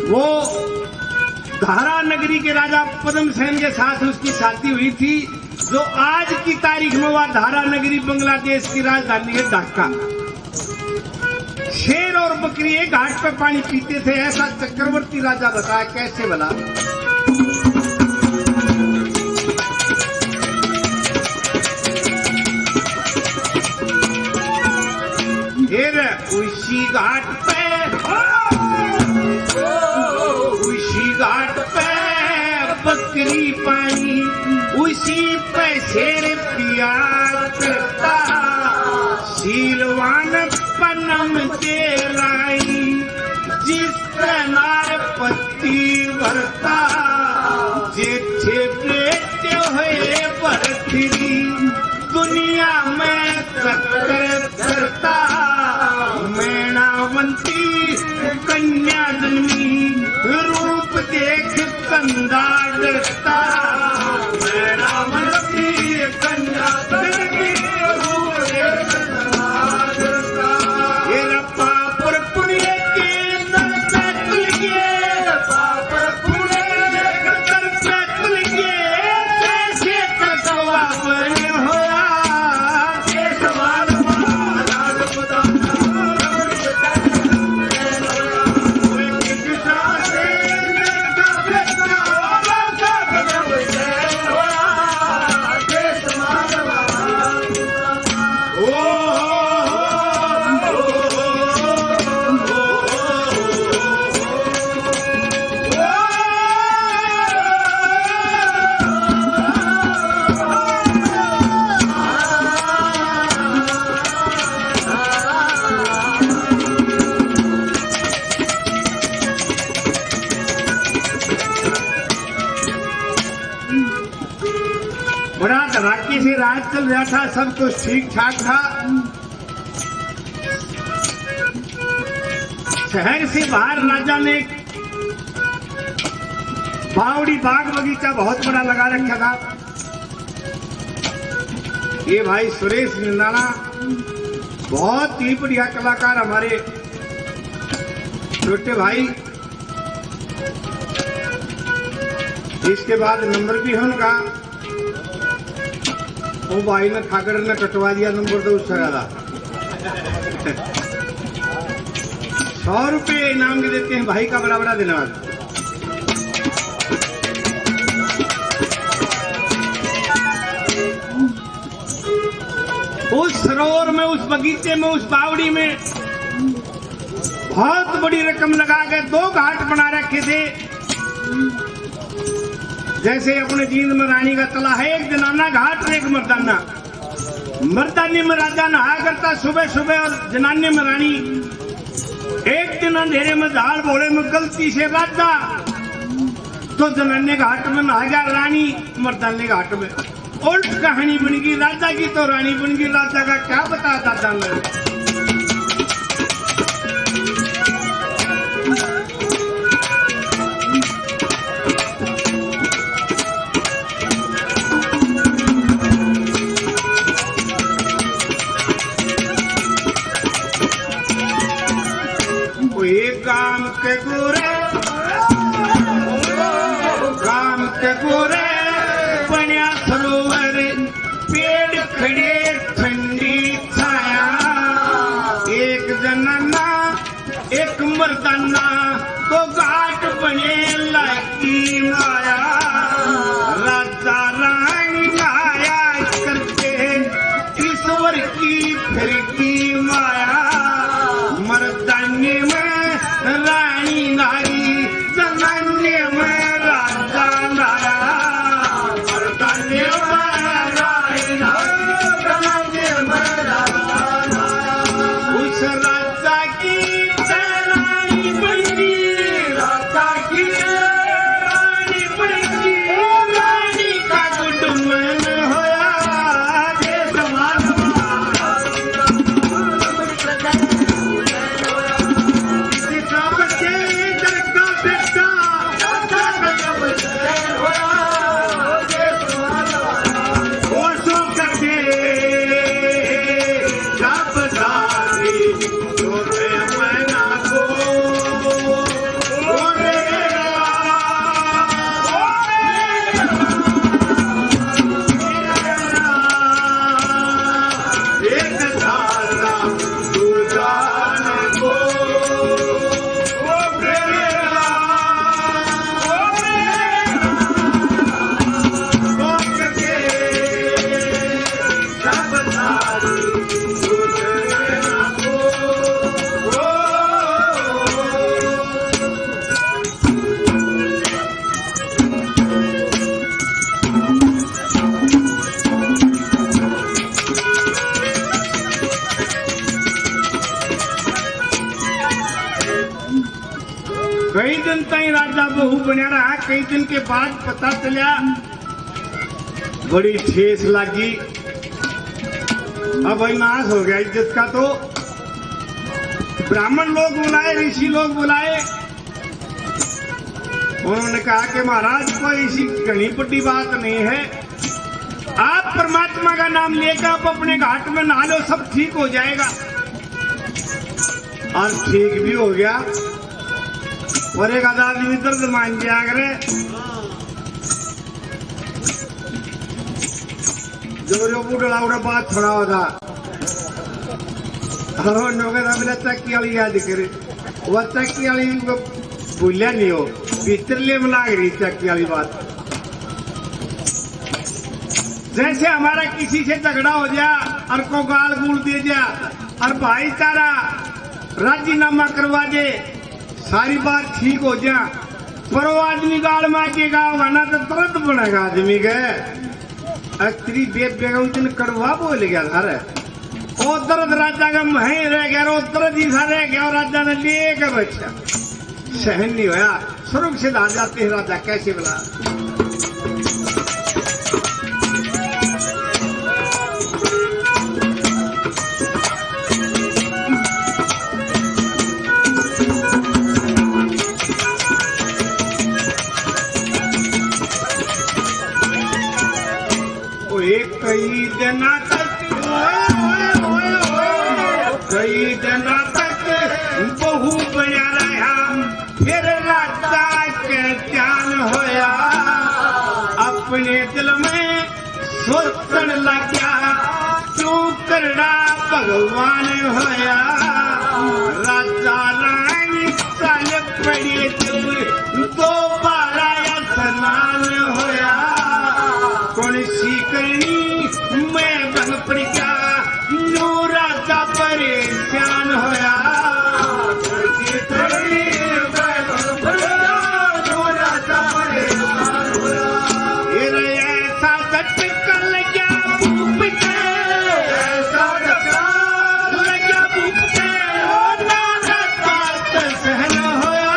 वो धारा नगरी के राजा पद्म सेन के साथ उसकी शादी हुई थी, जो आज की तारीख में वह धारा नगरी बांग्लादेश की राजधानी है ढाका। शेर और बकरी एक घाट पे पानी पीते थे, ऐसा चक्रवर्ती राजा बताया। कैसे भला? फिर उसी घाट पे, उसी घाट पे बकरी पानी, उसी पे शेर पिया करता। शीलवान पनम के लाई, जिस नार पत्ती भरता, जेठे बेटे होए भरथरी, दुनिया में चक्कर करता। मैणावंती कन्या जन्मी, रूप देख कंधा डरता। मैणावंती कन्या जन्मी, रूप देख कंधा डरता। ये रब्बा पर पुण्य के दर पे तुल गए, पाप पुण्य के दर पे तुल गए, कैसे कसवा पर होया। बड़ा धड़ाके से राज चल रहा था, सब कुछ ठीक ठाक था। शहर से बाहर राजा ने बावड़ी, बाग बगीचा बहुत बड़ा लगा रखा था। ये भाई सुरेश निंदाना बहुत ही बढ़िया कलाकार, हमारे छोटे भाई। इसके बाद नंबर भी है उनका। वो भाई ने ठाकर ने कटवा दिया नंबर, तो उससे ज्यादा। सौ रुपये इनाम भी देते हैं भाई का, बड़ा बड़ा धन्यवाद। उस सरोवर में, उस बगीचे में, उस बावड़ी में बहुत बड़ी रकम लगा के दो घाट बना रखे थे। जैसे अपने जींद में रानी का तला है, एक जनाना घाट और एक मर्दाना। मर्दानी में राजा नहाया करता सुबह सुबह और जनानी में रानी। एक दिन अंधेरे में झाड़ भोले में गलती से राजा तो जनाने घाट में नहा गया, रानी मर्दाने घाट में। उल्ट कहानी बन गई, राजा की तो रानी बन गई, राजा का क्या बता दादा ने। कोई काम के गोरे, काम के गोरे बन्या सरोवर, पेड़ खड़े ठंडी छाया। एक जनाना एक मर्दाना, दो घाट बने लागी माया। राजा रानी नहाया करते, ईश्वर की फिर की माया। मर्दाने में रानी नहाई, जनाने में राजा नहाया। मर्दाने में रानी नहाई, जनाने में राजा नहाया। उस राजा की रानी बन गई, राजा की कई दिन ताई राजा बहू बनया रहा, कई दिन के बाद पता चला, बड़ी ठेस लागी। अब भाई नाश हो गया इज्जत का। तो ब्राह्मण लोग बुलाए, ऋषि लोग बुलाए, उन्होंने कहा कि महाराज, कोई इसी घनी बड़ी बात नहीं है, आप परमात्मा का नाम लेकर आप अपने घाट में नहा लो, सब ठीक हो जाएगा। और ठीक भी हो गया। और एक आध आदमी दर्द मान गया करे, जो जो बूढ़ा उड़ा बात सुना होता। और लोग मेरा चक्की वाली याद करे, वह चक्की वाली को भूलिया नहीं हो, भीतर ले में लाग रही चक्की वाली बात। जैसे हमारा किसी से झगड़ा हो जा और को गाल गूल दे जा और भाईचारा राजीनामा करवा दे, सारी बात ठीक हो जा, पर वो आदमी गाल मार के गाओगा ना तो तुरंत बनेगा आदमी के। अतरी बेबे का उस दिन कड़वा बोल गया थारे। ओ दर्द राजा का महीं रह गया, ओ दर्द ही सा रह गया, और राजा ने लेके बैठा, सहन नहीं होया। स्वर्ग से धार जाते हैं राजा, कैसे भला? ओ एक कई दिना तक, ओए, ओए, ओए, ओए, कई दिना तक बहू बना रहा, फिर राजा के ध्यान होया, अपने दिल में सोचण लाग्या, क्यों करड़ा भगवान होया। राजा रानी चल पड़े जब दोबारा स्नान होया। कौन सी करनी मैं भंग पड़ गया, न्यू राजा परेशान होया। कौन सी करनी मैं भंग पड़ गया, न्यू राजा परेशान होया। ये रे ऐसा झटका लग्या भूप के, ऐसा झटका लग्या भूप के, ओ ना राजा सहन होया।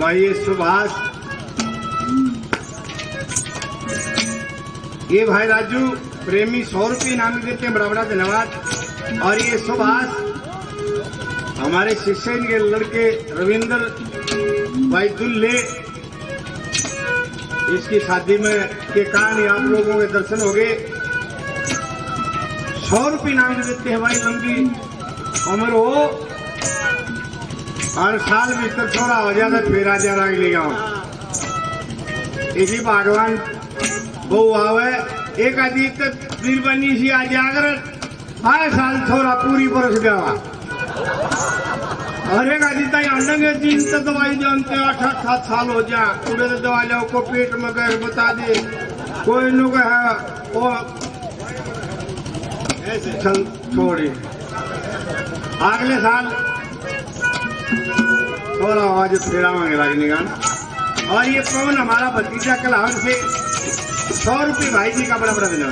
भाई सुभाष, ये भाई राजू प्रेमी सौ रुपये इनाम देते हैं, बड़ा बड़ा धन्यवाद। और ये सुभाष हमारे शिष्य, इनके लड़के रविंद्र भाई दुल्ले, इसकी शादी में के कारण आप लोगों के दर्शन हो गए। सौ रुपये इनाम देते हैं भाई, लंबी उम्र हो, हर साल भीतर छोरा हो जाता, फिर आ जा रागली गाँव। इसी भगवान बहू आवे, एक आदि तो बीरबानी सी आ जाकर हर साल छोरा पूरी बरस गया। हर एक आदि ताई आंडेंगे जिन तो दवाई जानते, आठ आठ सात साल हो जा, उड़े तो दवा लो, को पेट में गैस बता दे, कोई नु कहे, ओ, ऐसे चल छोड़ी। अगले साल थोड़ा आवाज फिरावांगे रागनी गान। और ये पवन हमारा भतीजा कलहर से सौ रुपये भाई जी का बड़ा बड़ा देना।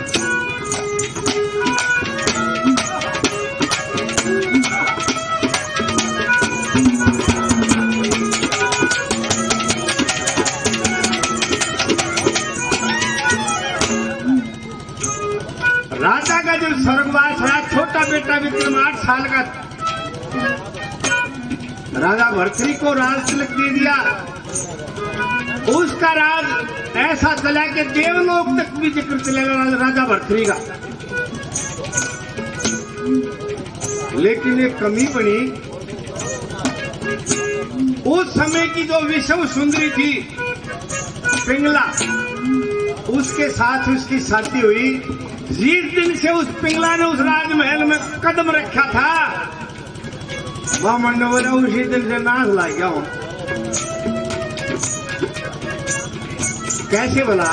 राजा का जो स्वर्गवास रहा, छोटा बेटा विक्रम आठ साल का, राजा भरथरी को राज तिलक दे दिया। उसका राज ऐसा चला कि देवलोक तक भी जिक्र चलेगा राज-, राजा भरथरी का। लेकिन एक कमी बनी, उस समय की जो विश्व सुंदरी थी, पिंगला, उसके साथ उसकी शादी हुई। जिस दिन से उस पिंगला ने उस राजमहल में कदम रखा था, बामण ने बोला, उसी दिन से नाश लाग गया हूँ। कैसे भला?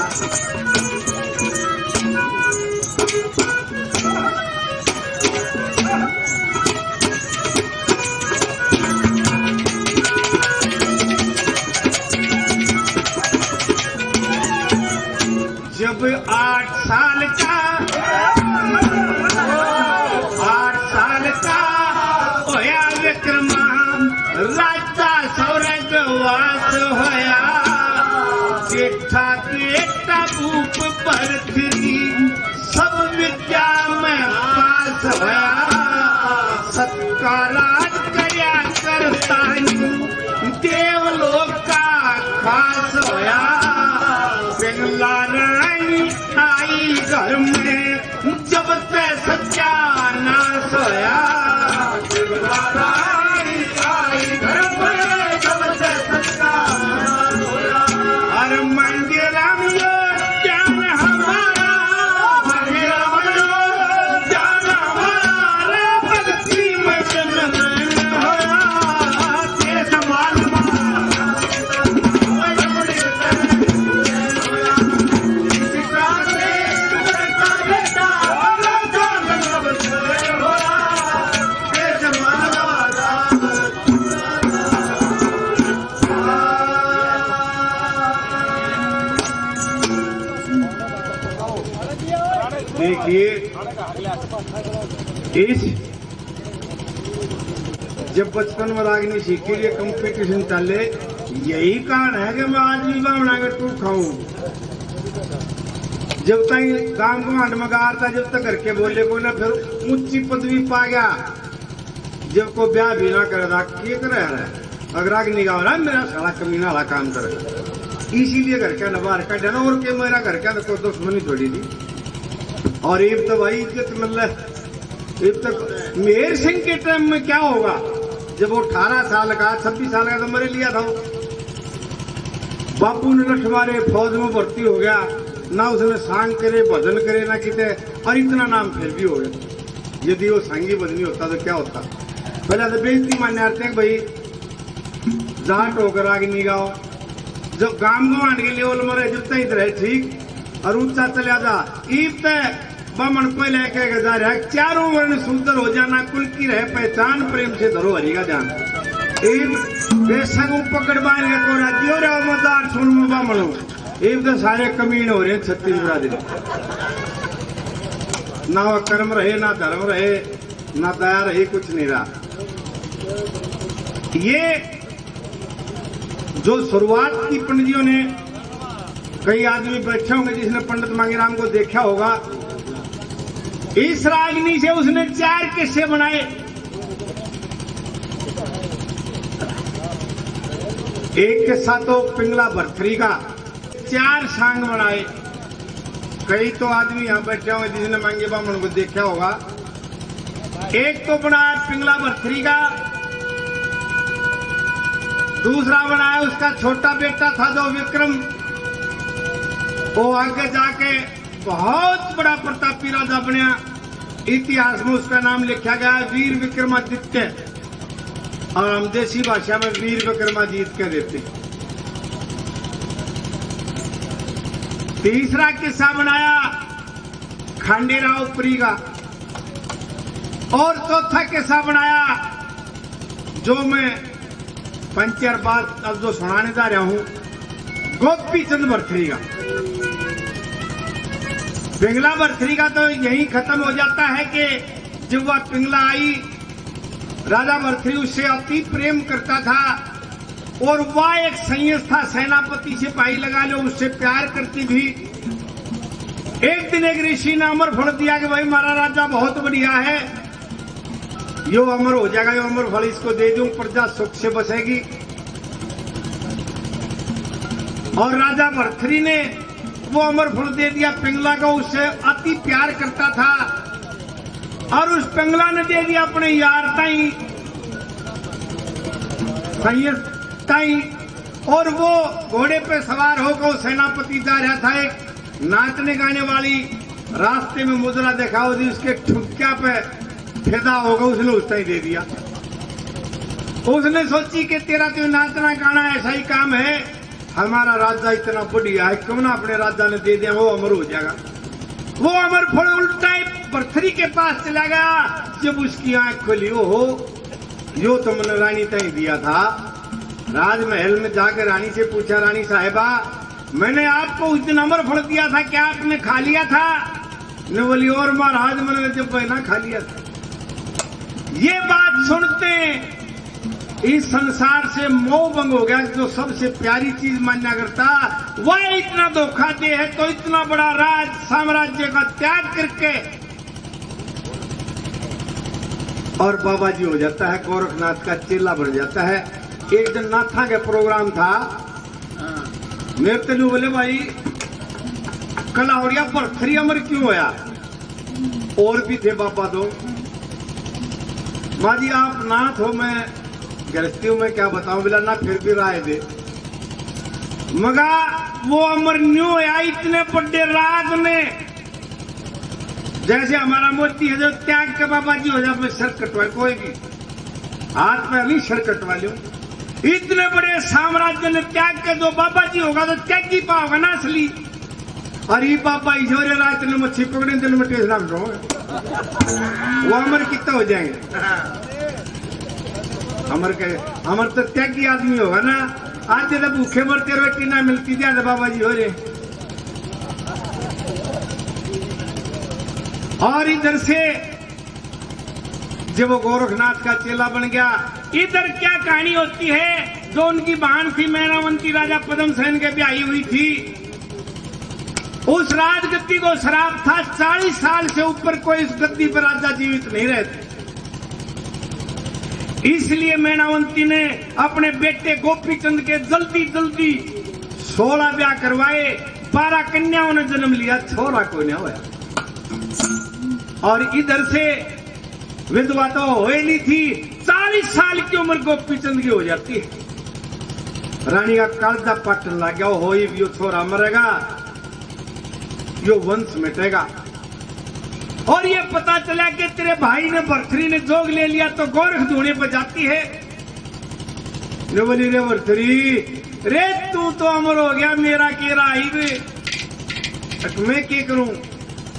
जब आठ साल का, आठ साल का होया विक्रमा, राजा स्वर्गवास होया। जेठा बेटा भूप भरथरी, सब विद्या में पास होया। सतका राज करया करता न्यू, देवलोक का खास होया। पिंगला रानी आई घर में, जब ते सत्यानाश होया। पिंगला रानी आई घर में, जब ते सत्यानाश होया। अरे मंदिर में ध्यान हमारा, मंदिर में ध्यान हमारा, भक्ति में चंद्र होया। देश माल देखिए, इस जब बचपन में रागनी सीखी, ये कंपटीशन चले, यही कारण है कि मैं आज भी बामणा के टूक खाऊं। जब तक गांव गवांड में गार था, जब तक घर के बोले को ना, फिर ऊंची पदवी पा गया। जब को ब्याह भी ना करे, राग के करे है? अगर राग नहीं गाओ ना, मेरा साला कमीना वाला काम करे, इसीलिए घर का न बाहर का डर। और के मेरा घर का तो कोई दुश्मनी थोड़ी थी। और इब तो भाई इज्जत मिल रहा है। इब तक मेहर सिंह के टाइम में क्या होगा, जब वो अठारह साल का, छब्बीस साल का तो मरे लिया था वो। बापू ने लठ मारे, फौज में भर्ती हो गया, ना उसने सांग करे, भजन करे, ना किते, और इतना नाम फिर भी हो गया। यदि वो सांगी भजनी होता तो क्या होता? पहले तो बेइज्जती मान्या करते हैं भाई, जाट होकर राग नहीं गाओ। जब गाम गवांड के लेवल मरे, जब तक इधर है ठीक, और ऊंचा चला जा। इब ते बामण को लेके के जा रहा है, चारों वर्ण शूद्र हो जाना, कुल की रहे पहचान, प्रेम से धरो हरि का ध्यान। इब बेशक वो पकड़ बांध के को राज्य हो रहा, मदार सुन में बामणो। इब तो सारे कमीन हो रहे हैं छत्तीसगढ़ दिन। ना वो कर्म रहे, ना धर्म रहे, ना दया रही, कुछ नहीं रहा। ये जो शुरुआत की पंडित जी ने, कई आदमी बैठे होंगे जिसने पंडित मांगीराम को देखा होगा। इस रागनी से उसने चार किस्से बनाए। एक किस्सा तो पिंगला भरथरी का, चार सांग बनाए। कई तो आदमी यहाँ बैठे होंगे जिसने मांगे बामण को देखा होगा। एक तो बना पिंगला भरथरी का, दूसरा बनाया उसका छोटा बेटा था जो विक्रम, वो आगे जाके बहुत बड़ा प्रतापी राजा बनया। इतिहास में उसका नाम लिखा गया है वीर विक्रमादित्य, और हम देसी भाषा में वीर विक्रमाजीत कह देते हैं। तीसरा किस्सा बनाया खंडेराव पुरी का, और चौथा किस्सा बनाया जो मैं पंचर बात अब जो सुनाने जा रहा हूं, गोपी चंद भरथरी का। पिंगला भरथरी का तो यही खत्म हो जाता है कि जब वह पिंगला आई, राजा भरथरी उससे अति प्रेम करता था और वह एक संयस्था सेनापति सिपाही लगा लो, उससे प्यार करती थी। एक दिन एक ऋषि ने अमर फल दिया कि भाई, हमारा राजा बहुत बढ़िया है, यो अमर हो जाएगा, यो अमर फल इसको दे दूं, प्रजा सुख से बसेगी। और राजा भरथरी ने वो अमर फल दे दिया पिंगला को, उससे अति प्यार करता था। और उस पिंगला ने दे दिया अपने यार ताई, संयस ताई। और वो घोड़े पे सवार होकर सेनापति जा रहा था एक नाचने गाने वाली रास्ते में मुजरा दिखाओ जी, उसके ठुमक्या पे फिदा होगा, उसने उस ताई दे दिया। उसने सोची कि तेरा तो नाचना गाना ऐसा ही काम है, हमारा राजा इतना बढ़िया है, क्यों ना अपने राजा ने दे दिया, वो अमर हो जाएगा। वो अमर फल उल्टा ही भरथरी के पास चला गया। जब उसकी आंख खुली, "ओहो, यो तो मैंने रानी ताई दिया था।" राजमहल में जाकर रानी से पूछा, "रानी साहिबा, मैंने आपको उस दिन अमर फल दिया था, क्या आपने खा लिया था?" ने बोली, "और महाराज, मैंने जब ना खा लिया था।" ये बात सुनते इस संसार से मोह भंग हो गया। जो सबसे प्यारी चीज मान्या करता, वह इतना धोखा दे है, तो इतना बड़ा राज साम्राज्य का त्याग करके और बाबा जी हो जाता है, गोरखनाथ का चेला बन जाता है। एक दिन नाथा के प्रोग्राम था, हाँ। मेरे ते न्यू बोले, "भाई, कलावड़िया भरथरी अमर क्यों होया?" और भी थे बाबा तो। "माँ जी, आप नाथ हो, मैं गृहस्थी हूँ, मैं क्या बताऊँ?" बोला, "ना, फिर भी राय दे।" मगा वो अमर न्यू होया, इतने बड़े राज में जैसे हमारा मोती है, जो त्याग के बाबा जी हो जाए, अपने सर कटवा, कोई भी हाथ पैर नहीं, सर कटवा लो। इतने बड़े साम्राज्य ने त्याग के जो बाबा जी होगा, तो त्यागी पाओगा ना असली। और ये बाबा ईश्वरी रात ने मच्छी पकड़े, दिन में टेस्ट नाम दो, वो अमर कितना हो जाएंगे? अमर के, अमर तो त्यागी आदमी होगा ना। आज जब भूखे मरते, रोटी ना मिलती, ज्यादा बाबा जी हो रहे। और इधर से जब वो गोरखनाथ का चेला बन गया, इधर क्या कहानी होती है? जो उनकी बहन थी मैनावंती, राजा पद्मसेन के ब्याही हुई थी, उस राजगद्दी को श्राप था, चालीस साल से ऊपर कोई इस गद्दी पर राजा जीवित नहीं रहते। इसलिए मैनावंती ने अपने बेटे गोपीचंद के जल्दी जल्दी सोलह ब्याह करवाए, बारह कन्याओं ने जन्म लिया, छोरा कोई नहीं होया। और इधर से विधवा तो होए नहीं थी, चालीस साल की उम्र गोपीचंद की हो जाती है। रानी का कालजा पाटन लग गया, "हो, यो छोरा मरेगा, यो वंश मिटेगा।" और ये पता चला कि तेरे भाई ने, भरथरी ने जोग ले लिया, तो गोरख धूणे पर जाती है। ने बोली, "रे भरथरी, रे तू तो अमर हो गया, मेरा के रहा ही वे, अब मैं के करूं?"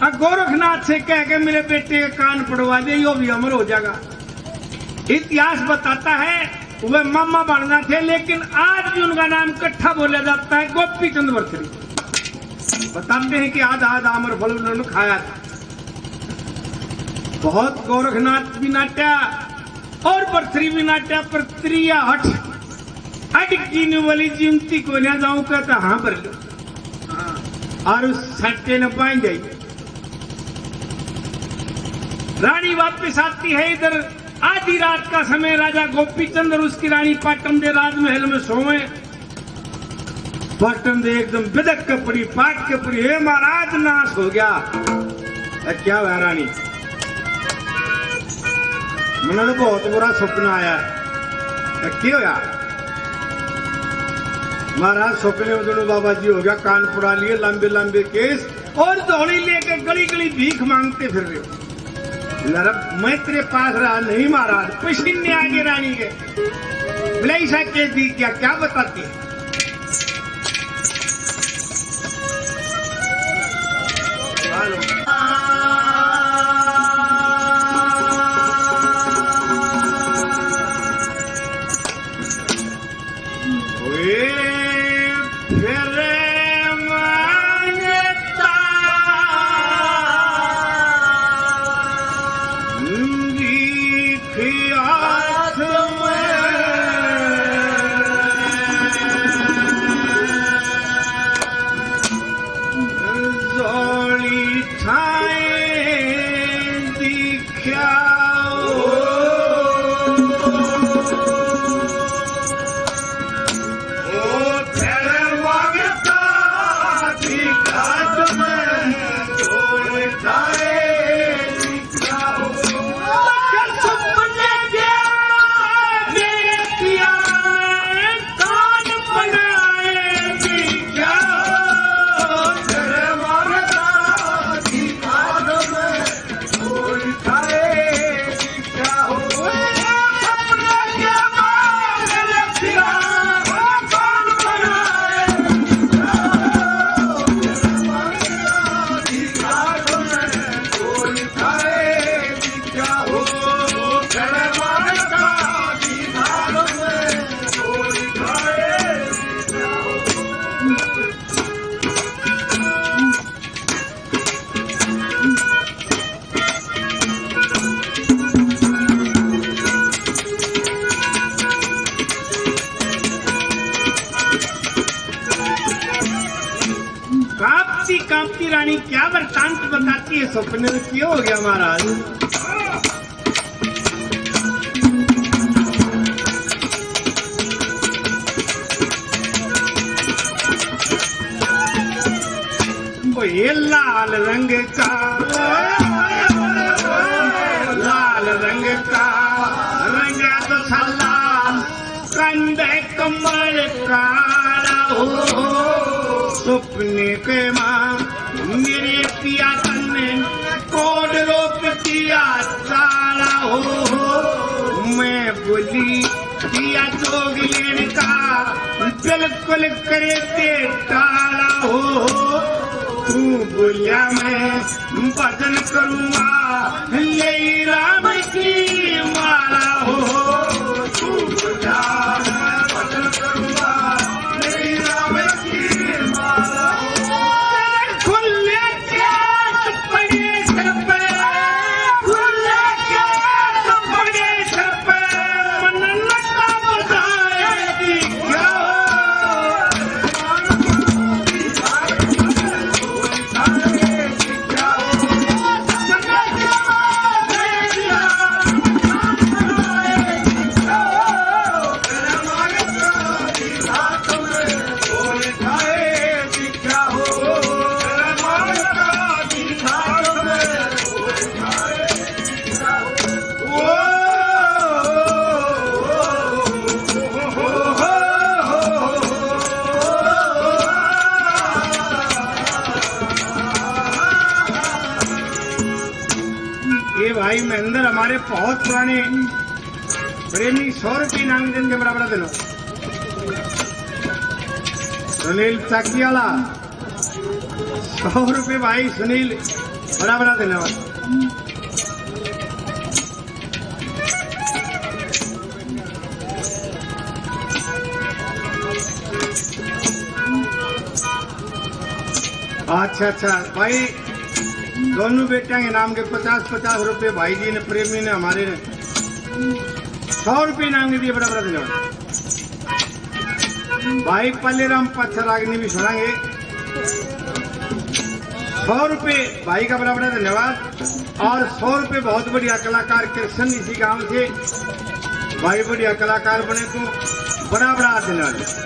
अब गोरखनाथ से कह के मेरे बेटे के कान पड़वा दे, यो भी अमर हो जाएगा। इतिहास बताता है, वे मामा बनना थे, लेकिन आज भी उनका नाम इकट्ठा बोला जाता है, गोपीचंद भरथरी। बताते हैं कि आधा आधा अमर फल उन्होंने खाया था। बहुत गोरखनाथ भी नाट्या और भरथरी भी नाट्या, पर त्रिया हठ अटकी ने बोली, "जीवती को ना जाऊं का तो हाँ भर लो।" और उस सट्टे ने बांध आई। रानी वापस आती है इधर, आधी रात का समय, राजा गोपीचंद और उसकी रानी पाटन दे राजमहल में सोवे। पाटन दे एकदम बिदक के पड़ी, पाट के पड़ी, "हे महाराज, नाश हो गया।" "अ, क्या होया रानी?" "मन्ने तो बहुत बुरा सपना आया।" "अ, क्या होया?" "महाराज, सपने में दोनों बाबा जी हो गया, कान पड़ा लिए, लंबे लंबे केस और झोली लेके गली गली भीख मांगते फिर रहे हो।" "लरब, मैं तेरे पास रहा नहीं महाराज, पसीने आगे रानी के।" बोले, "ऐसा के दी क्या, क्या बताती है?" कांपती रानी क्या वृत्तांत बताती है, सपने में क्या हो गया महाराज? वो ये लाल रंग का, लाल रंग का रंगा तो छल्ला, कंधे कमर काला हो। सपने के माँ मेरे पिया तन्ने कोड रूप दिया काला हो। मैं बोली पिया जोगलेन का बिल्कुल करे दे काला हो। तू बोलिया मैं भजन करूँगा, ले राम की माला हो। तू बोलिया मैं भजन करूँगा, ले राम की माला हो। खुले क्या पड़े सर पे, खुले क्या पड़े सर पे, मन लगा बताए। ये भाई महेंद्र हमारे बहुत पुराने प्रेमी, सौ रुपये इनाम देने के बराबर दे लो। सुनील चाकी वाला, सौ रुपये भाई सुनील, बराबर दे लो। अच्छा, अच्छा भाई, दोनों बेटियां के नाम के पचास पचास रुपये भाई जी ने, प्रेमी ने हमारे ने, सौ रुपये इनाम के दिए, बड़ा बड़ा धन्यवाद। भाई पल्लेराम पच्छरागनी भी सुनाएंगे। सौ रुपये भाई का बड़ा बड़ा धन्यवाद। और सौ रुपये बहुत बढ़िया कलाकार कृष्ण इसी गांव से, भाई बढ़िया कलाकार बने तू, बड़ा बड़ा धन्यवाद।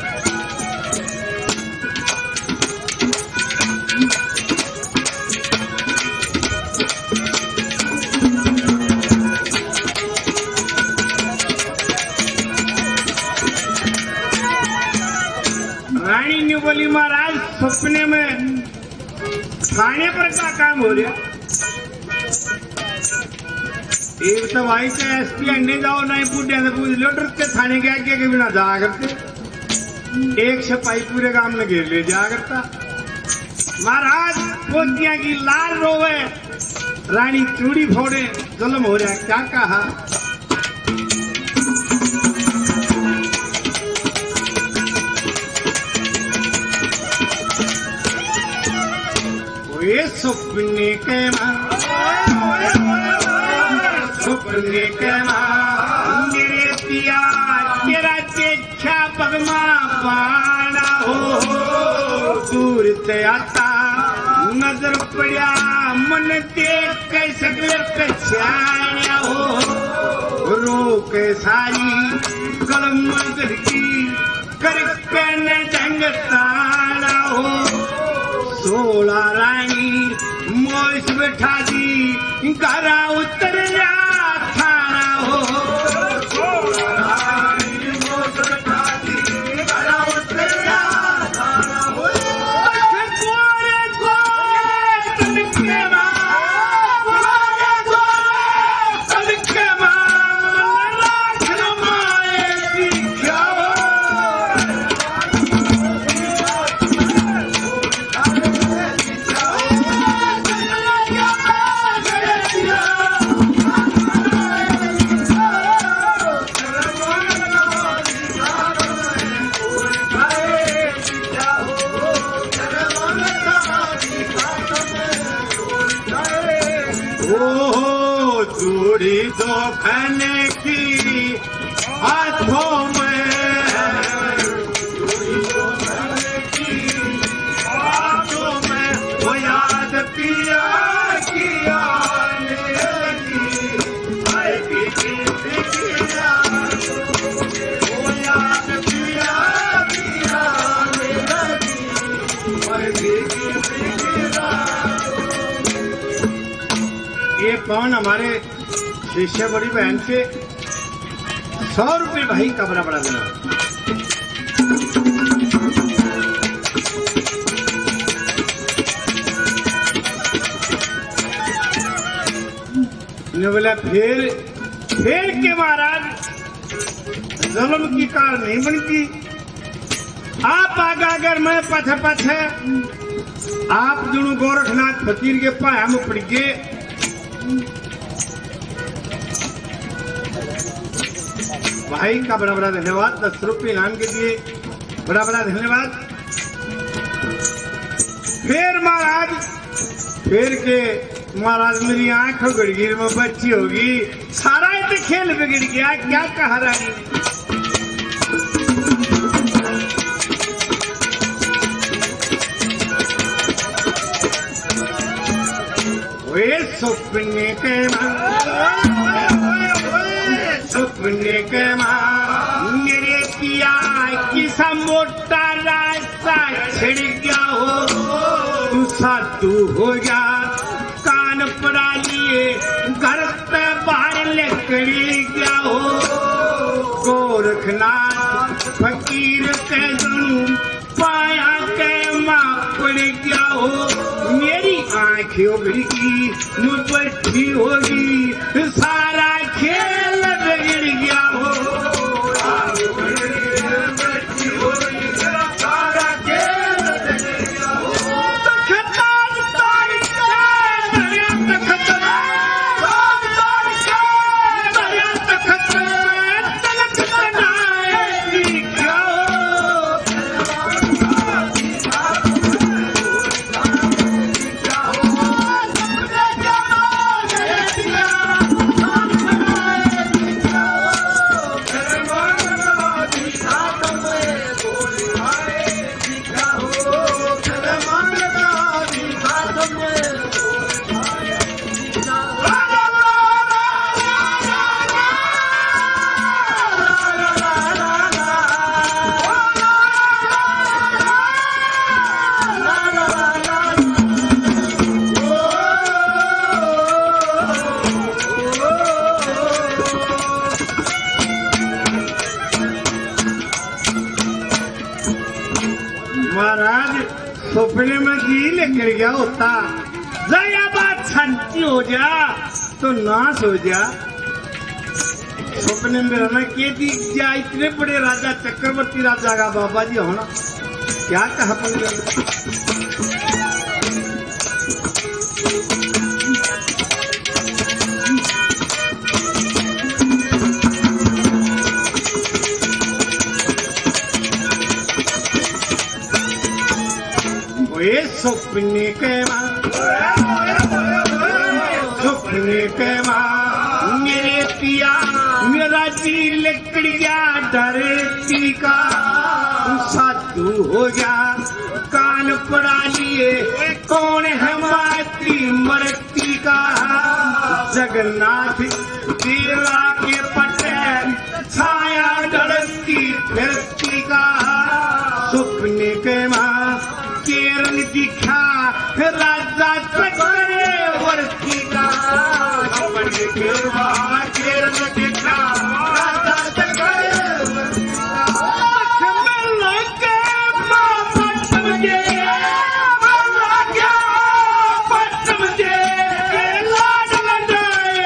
रानी ने बोली, महाराज, सपने में थाने पर का काम हो रहा? एक तो भाई के एसपी अंडे जाओ, नहीं बूढ़े ने पूछ लो, डरते थाने के आगे के बिना जाया करते। एक सिपाही पूरे गांव में घेर ले जाया करता। महाराज, पोतियां की लाल रोवे, रानी चूड़ी फोड़े, जुल्म हो रहा, क्या कहा? ओए सपने के माँ, सपने के माँ, मेरे पिया तेरा देखा पगमा पाना हो, दूर ते आता नजर पड़ा, मन देख के सकल पहचाना हो, रोक सारी कलम की करके न ढंग ताना हो। सोला रानी मोस बैठा दी, घरा उतर जा थाना हो। सोला रानी मोस बैठा दी, घरा उतर जा थाना हो। गोरे गोरे तन के माँ, गोरे गोरे तन के माँ, मन राख माए की क्या हो। ओ चूड़ी दो खने की हाथों में, चूड़ी दो खने की हाथों में, ओ याद पिया की आने लगी, हाय पीकी पीकी याद, ओ याद पिया की आने लगी, हाय पीकी पीकी याद। ये पवन हमारे शिष्य बड़ी बहन से सौ रुपये भाई का बड़ा बड़ा देना। ने बोला, फिर, फिर के महाराज, जलम की कार नहीं बनती। आप आगा अगर मैं पछे पछे, आप दोनों गोरखनाथ फकीर के पाया में पड़ गए। भाई का बड़ा बड़ा धन्यवाद, दस रुपये इनाम के दिए, बड़ा बड़ा धन्यवाद। फिर महाराज, फिर के महाराज, मेरी आंख उगड़ गई, मैं बच्ची होगी, सारा ये तो खेल बिगड़ गया, क्या कहा रानी ने? ओए सपने के माँ, सपने के माँ, मेरे पिया किसा मोटा रास्ता छिड़ गया हो, तू साधु हो जा, कान पड़ा लिए घर पे बाहर निकल गया हो। गोरखनाथ फकीर के जन्म पाया के माँ पड़ गया हो, मेरी आँखें उघड़ की मुँह बैठी होगी, सारा खेल बिगड़ गया हो। महाराज, सपने में जी निकल गया होता, जया बात शांति हो जा तो नाश हो जा। सपने में मेरा ना के दी जा, इतने बड़े राजा चक्रवर्ती राजा का बाबा जी होना, क्या कहा अपन। ओए सपने के माँ, सपने के माँ, मेरे पिया, मेरा जी लिकड़ गया धरती का। साधु हो गया, कान पड़ा लिए, कौन है माती मरती का। जगन्नाथ बिरला के पटे छाया डरती फिरती का। सपने के माँ केरन दिखा राजा चक्रवर्ती का। सपने के माँ केरन दिखा राजा चक्रवर्ती का। लक्ष्मण के माँ पटम के, लक्ष्मण के लाड लडाए।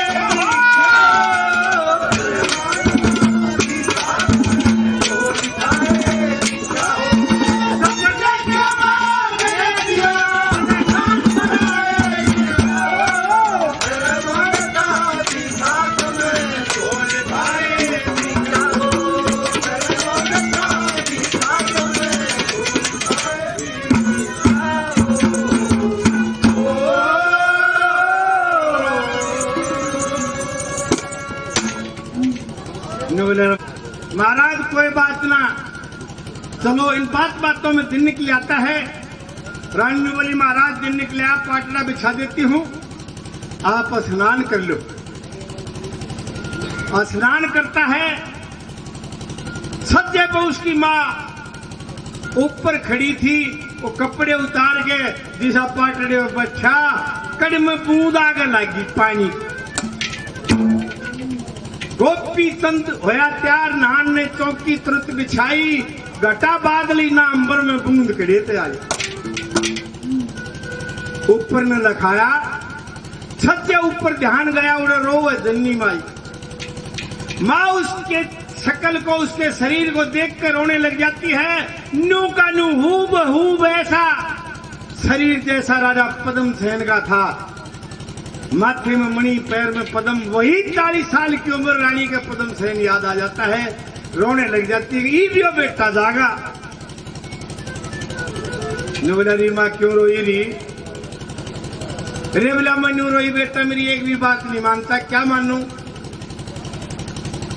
महाराज, कोई बात ना, चलो, इन बात बातों में दिन निकल आता है। रानी बोली, महाराज, दिन निकले, आप पाटड़ा बिछा देती हूँ, आप स्नान कर लो। स्नान करता है, सज्जे पे उसकी माँ ऊपर खड़ी थी, वो कपड़े उतार के जिसा पाटड़े पे बैठा, कड़ में बूंद आगे लगी पानी। गोपी चंद होया तैयार, नहान ने चौकी तुरंत बिछाई, घटा बादली ना अंबर में बूंद कड़े ते आई। ऊपर ने लखाया, छज्जे ऊपर ध्यान गया, उड़े रोवे जन्नी माई। माँ उसके शकल को, उसके शरीर को देख कर रोने लग जाती है। नू का नू हूबहू ऐसा शरीर जैसा राजा पद्म सेन का था। माथे में मणि, पैर में पद्म, वही चालीस साल की उम्र रानी के पद्म सेन याद आ जाता है, रोने लग जाती है। "ई भी बेटा जागा।" ने बोला, "री माँ क्यों रोई री?" रे बोला, "मैं न्यू रोई बेटा, मेरी एक भी बात नहीं मानता, क्या मानू?"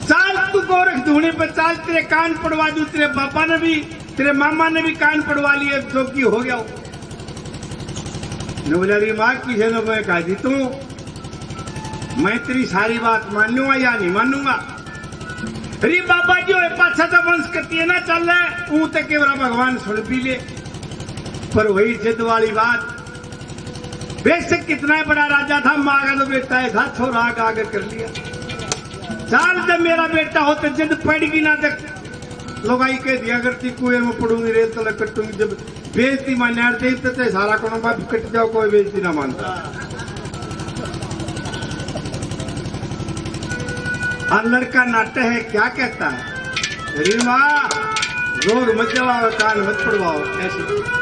"चाल तू गोरख धूने पे चाल, तेरे कान पड़वा दूं, तेरे पापा ने भी, तेरे मामा ने भी कान पड़वा लिए, जोगी हो गया हो।" ने बोला, "री माँ, किसे ने मैं कह दी तू, मैं तेरी सारी बात मानूंगा या नहीं मानूंगा?" री बाबा जी होए पाछा तो वंश कतिए ना चल रहा, ऊ तो केवरा भगवान सुन भी ले, पर वही जिद वाली बात। बेशक कितना ही बड़ा राजा था, माँ का तो बेटा ही था, छोरा आगे आगे कर लिया। चाल, जब मेरा बेटा हो तो जिद पड़गी ना, देख लुगाई कह दिया करती, "कुएं में पड़ूंगी, रेल तले कटूंगी।" जब बेइज्जती मान्या, देख ते सारा कोनो बाप कट जाओ, कोई बेइज्जती ना मानता। और लड़का नाटे है, क्या कहता है, "री माँ, जोर मत दबाओ, कान मत पड़वाओ," ऐसे।